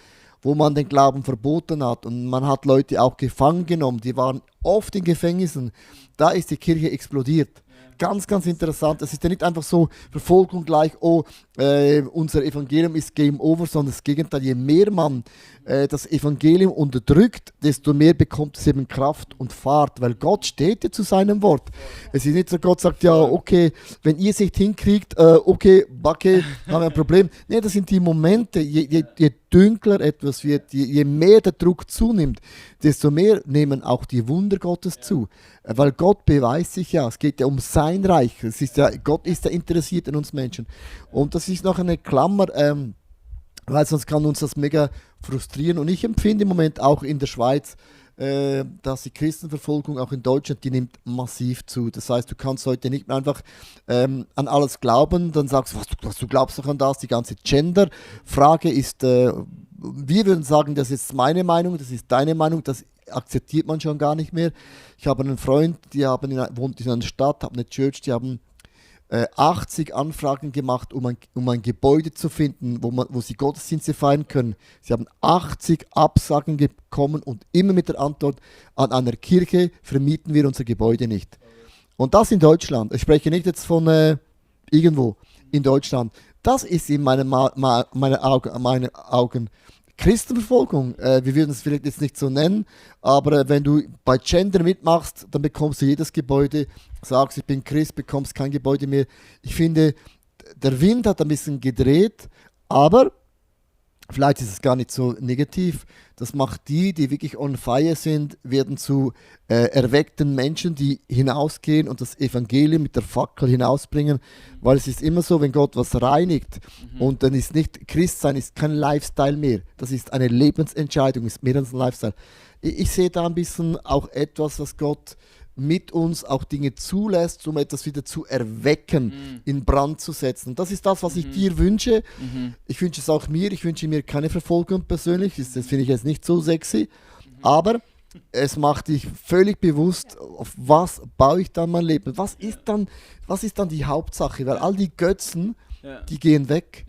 wo man den Glauben verboten hat und man hat Leute auch gefangen genommen, die waren oft in Gefängnissen, da ist die Kirche explodiert. Ganz, ganz interessant. Es ist ja nicht einfach so Verfolgung gleich, unser Evangelium ist Game Over, sondern das Gegenteil. Je mehr man das Evangelium unterdrückt, desto mehr bekommt es eben Kraft und Fahrt, weil Gott steht ja zu seinem Wort. Es ist nicht so, Gott sagt, ja, okay, wenn ihr es nicht hinkriegt, okay, Backe, haben wir ein Problem. Nee, das sind die Momente, je dünkler etwas wird, je mehr der Druck zunimmt, desto mehr nehmen auch die Wunder Gottes zu. Weil Gott beweist sich ja, es geht ja um sein Reich. Gott ist ja interessiert in uns Menschen. Und das ist noch eine Klammer, weil sonst kann uns das mega frustrieren. Und ich empfinde im Moment auch in der Schweiz, dass die Christenverfolgung auch in Deutschland, die nimmt massiv zu. Das heißt, du kannst heute nicht mehr einfach an alles glauben, dann sagst du, was du glaubst doch an das, die ganze Gender-Frage ist, wir würden sagen, das ist meine Meinung, das ist deine Meinung, das akzeptiert man schon gar nicht mehr. Ich habe einen Freund, wohnt in einer Stadt, hat eine Church, die haben 80 Anfragen gemacht, um ein Gebäude zu finden, wo sie Gottesdienste feiern können. Sie haben 80 Absagen bekommen und immer mit der Antwort, an einer Kirche vermieten wir unser Gebäude nicht. Und das in Deutschland. Ich spreche nicht jetzt von irgendwo in Deutschland. Das ist in meinen Augen Christenverfolgung. Wir würden es vielleicht jetzt nicht so nennen, aber wenn du bei Gender mitmachst, dann bekommst du jedes Gebäude, sagst, ich bin Christ, bekommst kein Gebäude mehr. Ich finde, der Wind hat ein bisschen gedreht, aber vielleicht ist es gar nicht so negativ. Das macht die wirklich on fire sind, werden zu erweckten Menschen, die hinausgehen und das Evangelium mit der Fackel hinausbringen. Weil es ist immer so, wenn Gott was reinigt und dann ist nicht Christsein, ist kein Lifestyle mehr. Das ist eine Lebensentscheidung, ist mehr als ein Lifestyle. Ich sehe da ein bisschen auch etwas, was Gott mit uns auch Dinge zulässt, um etwas wieder zu erwecken, in Brand zu setzen. Das ist das, was ich dir wünsche. Ich wünsche es auch mir. Ich wünsche mir keine Verfolgung persönlich. Das finde ich jetzt nicht so sexy. Aber es macht dich völlig bewusst, auf was baue ich dann mein Leben. Was ist dann die Hauptsache? Weil all die Götzen, die gehen weg.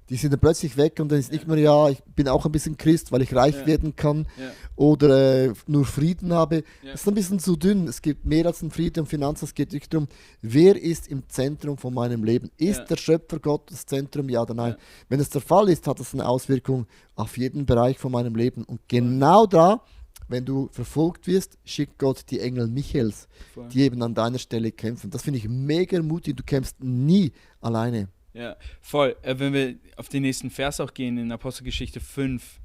Die sind dann plötzlich weg und dann ist nicht mehr, ja, ich bin auch ein bisschen Christ, weil ich reich werden kann oder nur Frieden habe. Das ist ein bisschen zu dünn. Es gibt mehr als einen Frieden und Finanzen. Es geht nicht darum, wer ist im Zentrum von meinem Leben. Ist der Schöpfer Gott das Zentrum, ja oder nein? Wenn es der Fall ist, hat das eine Auswirkung auf jeden Bereich von meinem Leben. Und genau da, wenn du verfolgt wirst, schickt Gott die Engel Michaels, die eben an deiner Stelle kämpfen. Das finde ich mega mutig. Du kämpfst nie alleine. Ja, voll. Wenn wir auf den nächsten Vers auch gehen, in Apostelgeschichte 5,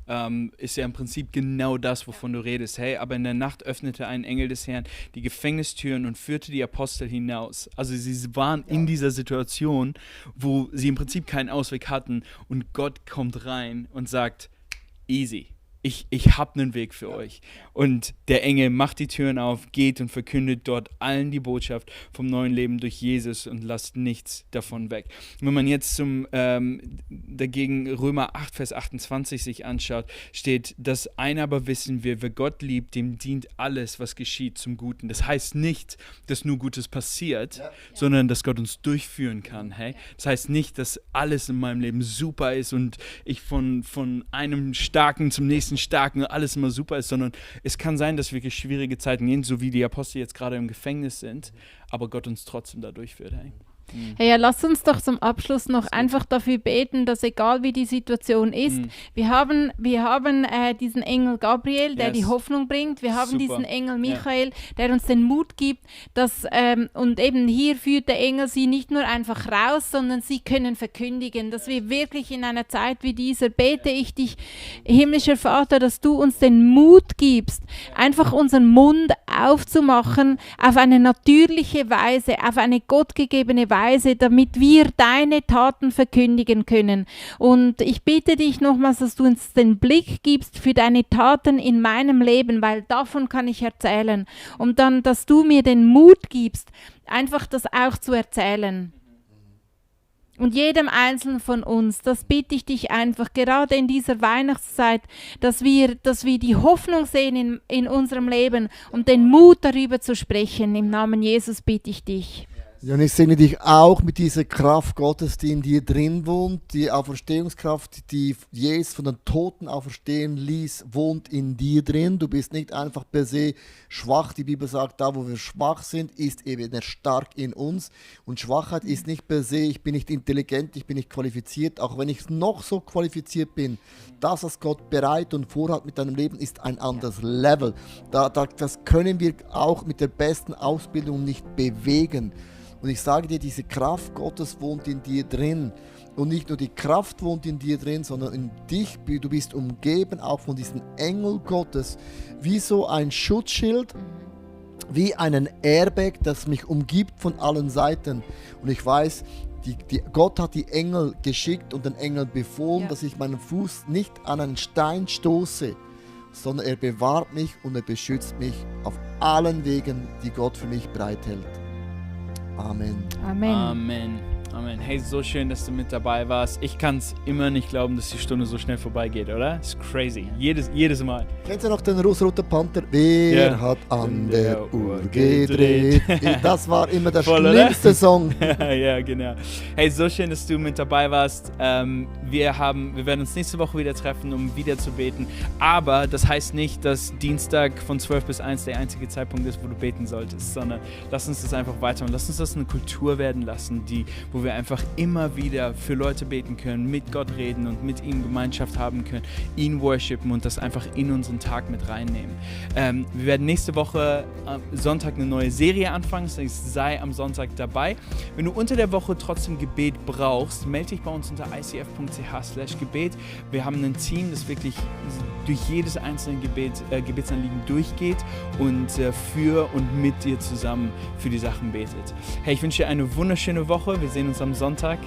ist ja im Prinzip genau das, wovon du redest. Hey, aber in der Nacht öffnete ein Engel des Herrn die Gefängnistüren und führte die Apostel hinaus. Also sie waren in dieser Situation, wo sie im Prinzip keinen Ausweg hatten und Gott kommt rein und sagt, easy. Ich habe einen Weg für euch. Und der Engel macht die Türen auf, geht und verkündet dort allen die Botschaft vom neuen Leben durch Jesus und lasst nichts davon weg. Wenn man jetzt dagegen Römer 8, Vers 28 sich anschaut, steht, das eine aber wissen wir, wer Gott liebt, dem dient alles, was geschieht, zum Guten. Das heißt nicht, dass nur Gutes passiert, sondern dass Gott uns durchführen kann. Hey? Das heißt nicht, dass alles in meinem Leben super ist und ich von einem Starken zum nächsten Starken alles immer super ist, sondern es kann sein, dass wirklich schwierige Zeiten gehen, so wie die Apostel jetzt gerade im Gefängnis sind, aber Gott uns trotzdem da durchführt. Hey. Hey, ja, lass uns doch zum Abschluss noch einfach dafür beten, dass egal wie die Situation ist, wir haben diesen Engel Gabriel, der die Hoffnung bringt, wir haben diesen Engel Michael, der uns den Mut gibt, dass, und eben hier führt der Engel sie nicht nur einfach raus, sondern sie können verkündigen, dass wir wirklich in einer Zeit wie dieser, bete ich dich, himmlischer Vater, dass du uns den Mut gibst, einfach unseren Mund aufzumachen auf eine natürliche Weise, auf eine gottgegebene Weise, damit wir deine Taten verkündigen können. Und ich bitte dich nochmals, dass du uns den Blick gibst für deine Taten in meinem Leben, weil davon kann ich erzählen. Und dann, dass du mir den Mut gibst, einfach das auch zu erzählen. Und jedem Einzelnen von uns, das bitte ich dich einfach, gerade in dieser Weihnachtszeit, dass wir die Hoffnung sehen in unserem Leben und den Mut darüber zu sprechen. Im Namen Jesus bitte ich dich. Ja, und ich segne dich auch mit dieser Kraft Gottes, die in dir drin wohnt, die Auferstehungskraft, die Jesus von den Toten auferstehen ließ, wohnt in dir drin. Du bist nicht einfach per se schwach. Die Bibel sagt, da wo wir schwach sind, ist eben er stark in uns. Und Schwachheit ist nicht per se, ich bin nicht intelligent, ich bin nicht qualifiziert, auch wenn ich noch so qualifiziert bin. Das, was Gott bereit und vorhat mit deinem Leben, ist ein anderes Level. Das können wir auch mit der besten Ausbildung nicht bewegen. Und ich sage dir, diese Kraft Gottes wohnt in dir drin. Und nicht nur die Kraft wohnt in dir drin, sondern in dich. Du bist umgeben auch von diesem Engel Gottes. Wie so ein Schutzschild, wie einen Airbag, das mich umgibt von allen Seiten. Und ich weiß, Gott hat die Engel geschickt und den Engel befohlen, dass ich meinen Fuß nicht an einen Stein stoße, sondern er bewahrt mich und er beschützt mich auf allen Wegen, die Gott für mich bereithält. Amen. Amen. Amen. Amen. Hey, so schön, dass du mit dabei warst. Ich kann es immer nicht glauben, dass die Stunde so schnell vorbeigeht, oder? Ist crazy. Jedes Mal. Kennst du noch den Rosa-Roten Panther? Wer hat an der Uhr gedreht? Das war immer der Voll, schlimmste Song. Ja, genau. Hey, so schön, dass du mit dabei warst. Wir werden uns nächste Woche wieder treffen, um wieder zu beten. Aber das heißt nicht, dass Dienstag von 12 bis 1 der einzige Zeitpunkt ist, wo du beten solltest, sondern lass uns das einfach weitermachen. Lass uns das eine Kultur werden lassen, wo wir einfach immer wieder für Leute beten können, mit Gott reden und mit ihm Gemeinschaft haben können, ihn worshipen und das einfach in unseren Tag mit reinnehmen. Wir werden nächste Woche Sonntag eine neue Serie anfangen, das heißt, sei am Sonntag dabei. Wenn du unter der Woche trotzdem Gebet brauchst, melde dich bei uns unter icf.ch/Gebet. Wir haben ein Team, das wirklich durch jedes einzelne Gebetsanliegen durchgeht und für und mit dir zusammen für die Sachen betet. Hey, ich wünsche dir eine wunderschöne Woche. Wir sehen uns am Sonntag.